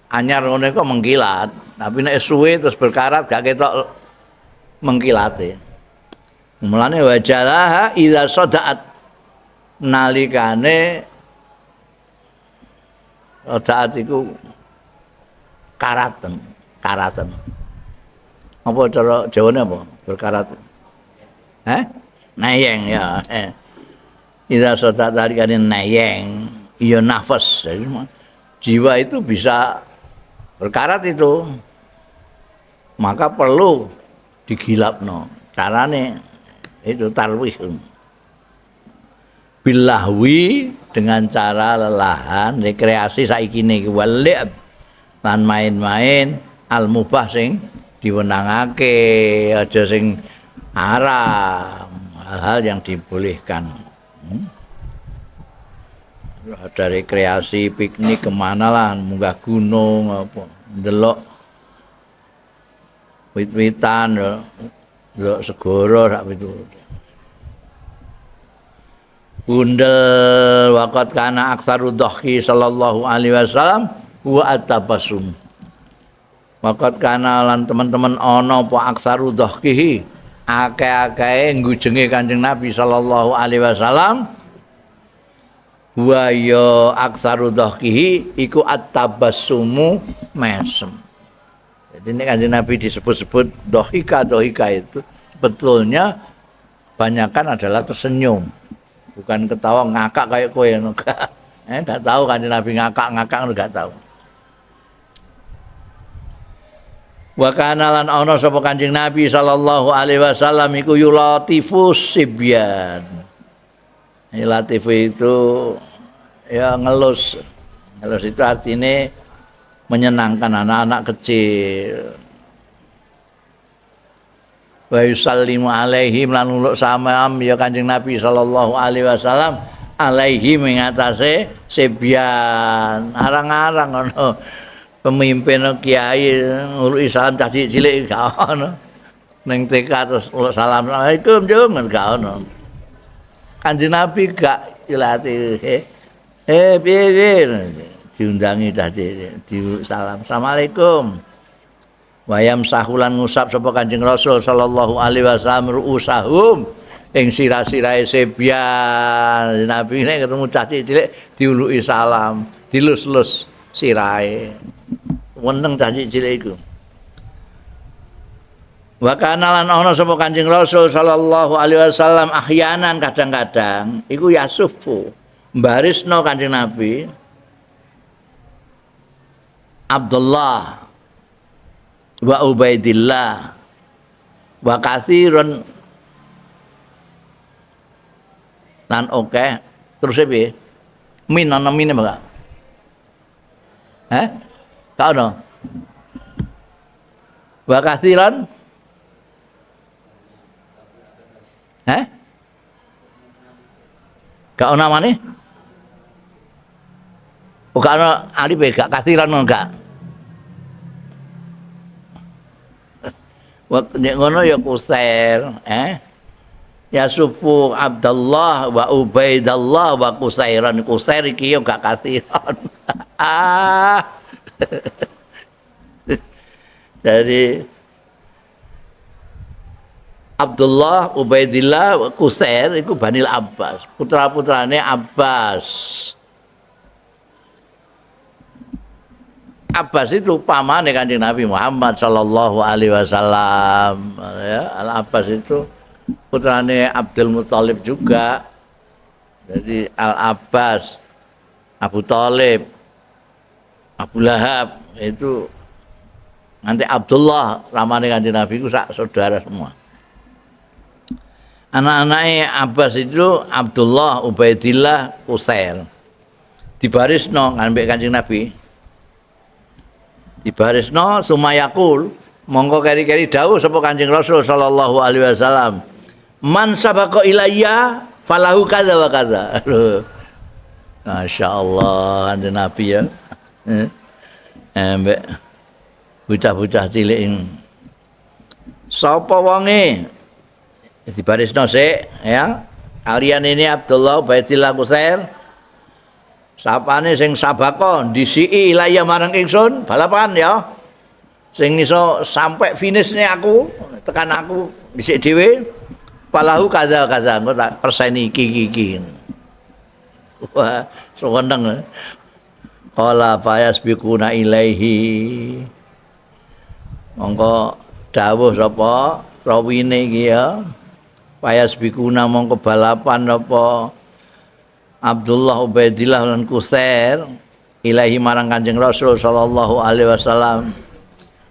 anyar ngono iku mengkilat, tapi nek suwe terus berkarat gak ketok mengkilate. Mulane wajalaha idza sadaat, nalikane sadaat iku karaten, karaten. Apa cara Jawane apa? Berkarat. Heh? Nayeng ya. Idza sadaat nalikane nayeng ya nafas. Jadi jiwa itu bisa berkarat itu. Maka perlu digilapno. Carane itu tarwih. Bilahwi dengan cara lelahan, rekreasi saiki niki walik lan main-main al mubah sing diwenangake, aja sing haram, hal-hal yang dibolehkan. Ada rekreasi piknik kemana lah, munggah gunung apa, ndelok wit-witan, ndelok segara sak pitu. Bundel waqat kana aktsaru dhahki sallallahu alaihi wasallam wa at-tabassum. Waqat kana lan teman-teman ana apa aktsaru dhahkihi, akeh-akehe nggujenge Kanjeng Nabi sallallahu alaihi wasallam wa ya aktsaru dhahkihi iku at-tabassumu mesem. Jadi nek Kanjeng Nabi disebut-sebut dhahika, dhahika itu sebetulnya banyakan adalah tersenyum. Bukan ketawa ngakak kayak kowe ngono. Enggak tahu Kanjeng Nabi ngakak-ngakak ngono gak tahu. Wa kana lan ana sapa Kanjeng Nabi sallallahu alaihi wasallam iku yulatifu sibyan. Yulatifu itu ya ngelus. Ngelus itu artinya menyenangkan anak-anak kecil. Wa yusallimu alaihim lan uluk salam ya Kanjeng Nabi sallallahu alaihi wasallam alaihi mengatasi sibyan. Arang-arang ngono. Pemimpin kiai nguluki salam cah cilik gak ono. Ning TK terus uluk salam assalamualaikum jung gak ono. Kanjeng Nabi gak dilatih. Piye piye diundangi cah cilik di salam assalamualaikum. Wayam sahulan ngusap sapa Kanjeng Rasul sallallahu alaihi wasallam ruusahum ing sirah-sirahe sebyan. Nabi nek ketemu cah cilik diuluki salam, dilus-lus sirahe. Weneng cah cilik iku. Wa kana lan ana sapa Kanjeng Rasul sallallahu alaihi wasallam ahyanan kadang-kadang iku yasufu barisno Kanjeng Nabi Abdullah wa Ubaidillah wa katsirun lan oke terus piye min ana mine Pak heh gak ono wa katsiran heh gak ono namane oh gak ono alif gak katsiran gak. Nek ngono ya Kusair, eh? Ya sufu Abdullah wa Ubaidallah wa Kusairan. Kusair iki yo gak kasihan. Ah. Jadi Abdullah, Ubaidillah, Kusair iku Banil Abbas, putra-putrane Abbas. Abbas itu pamane Kanjeng Nabi Muhammad sallallahu alaihi wasallam, ya. Al Abbas itu putrane Abdul Muthalib juga. Jadi Al Abbas, Abu Talib, Abu Lahab itu nanti Abdullah ramane Kanjeng Nabi itu sak saudara semua. Anak-anaknya Abbas itu Abdullah, Ubaidillah, Kusair. Dibarisno ambek Kanjeng Nabi. Dibarisno sumayakul, mongko keri-keri dawuh sapa Kanjeng Rasul sallallahu alaihi wasallam. Man sabaqa ilayya falahu kadza wa kadza. Masya Allah Kanjeng Nabi ya. Ambek bocah-bocah cilik ing. Sapa wonge? Dibarisno sik ya. Kalian ini Abdullah, Ubaidillah, Kusair. Sapane sing sabako disiki ilayya marang ingsun, balapan ya. Sing iso sampai finishnya aku, tekan aku dhisik dhewe. Falahu kadza kadza, engko tak perseni iki iki iki. Wah, seneng. Qala fayasbiquna ilaihi. Mongko dawuh sapa rawine iki ya. Fayasbiquna mongko balapan apa Abdullah, Ubaidillah lan Kusair ilahi marang Kanjeng Rasul sallallahu alaihi wasallam.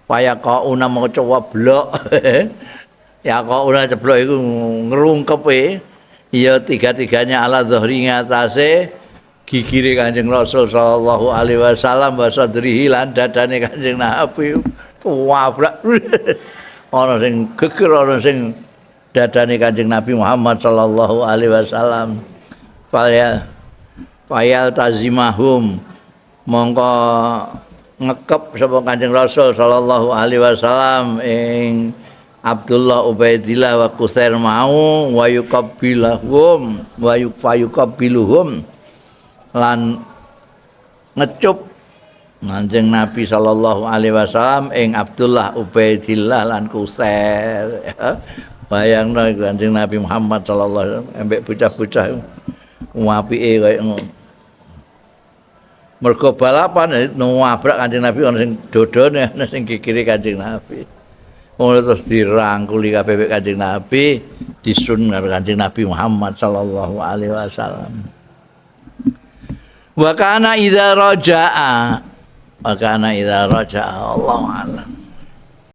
Fayaqauna mongko ceblok. Yaqauna ceblok iku ngrungkepe ya tiga-tiganya ala dhahri ngatasé gigire Kanjeng Rasul sallallahu alaihi wasallam wa sadrihi lan dadane Kanjeng Nabi. Tuwabrak. Ana sing geger, ana sing dadane Kanjeng Nabi Muhammad sallallahu alaihi wasallam. Faya fayal tazimahum mongko ngekep sapa Kanjeng Rasul sallallahu alaihi wasallam ing Abdullah, Ubaidillah wa Kusair mau wa yuqabbilahum wa yuqabbiluhum lan ngecup Kanjeng Nabi sallallahu alaihi wasallam ing Abdullah, Ubaidillah lan Kusair. Bayangno iku Kanjeng Nabi Muhammad sallallahu alaihi wasallam ambek bocah-bocah apike kaya ngono. Mergo balapan nabrak Kanjeng Nabi ana sing dodone ana sing gigire Kanjeng Nabi. Ngono terus dirangkuli kabeh mek Kanjeng Nabi, disun karo Kanjeng Nabi Muhammad sallallahu alaihi wasallam. Wa kana idza raja'a, wa kana idza raja'a, Allahu a'lam.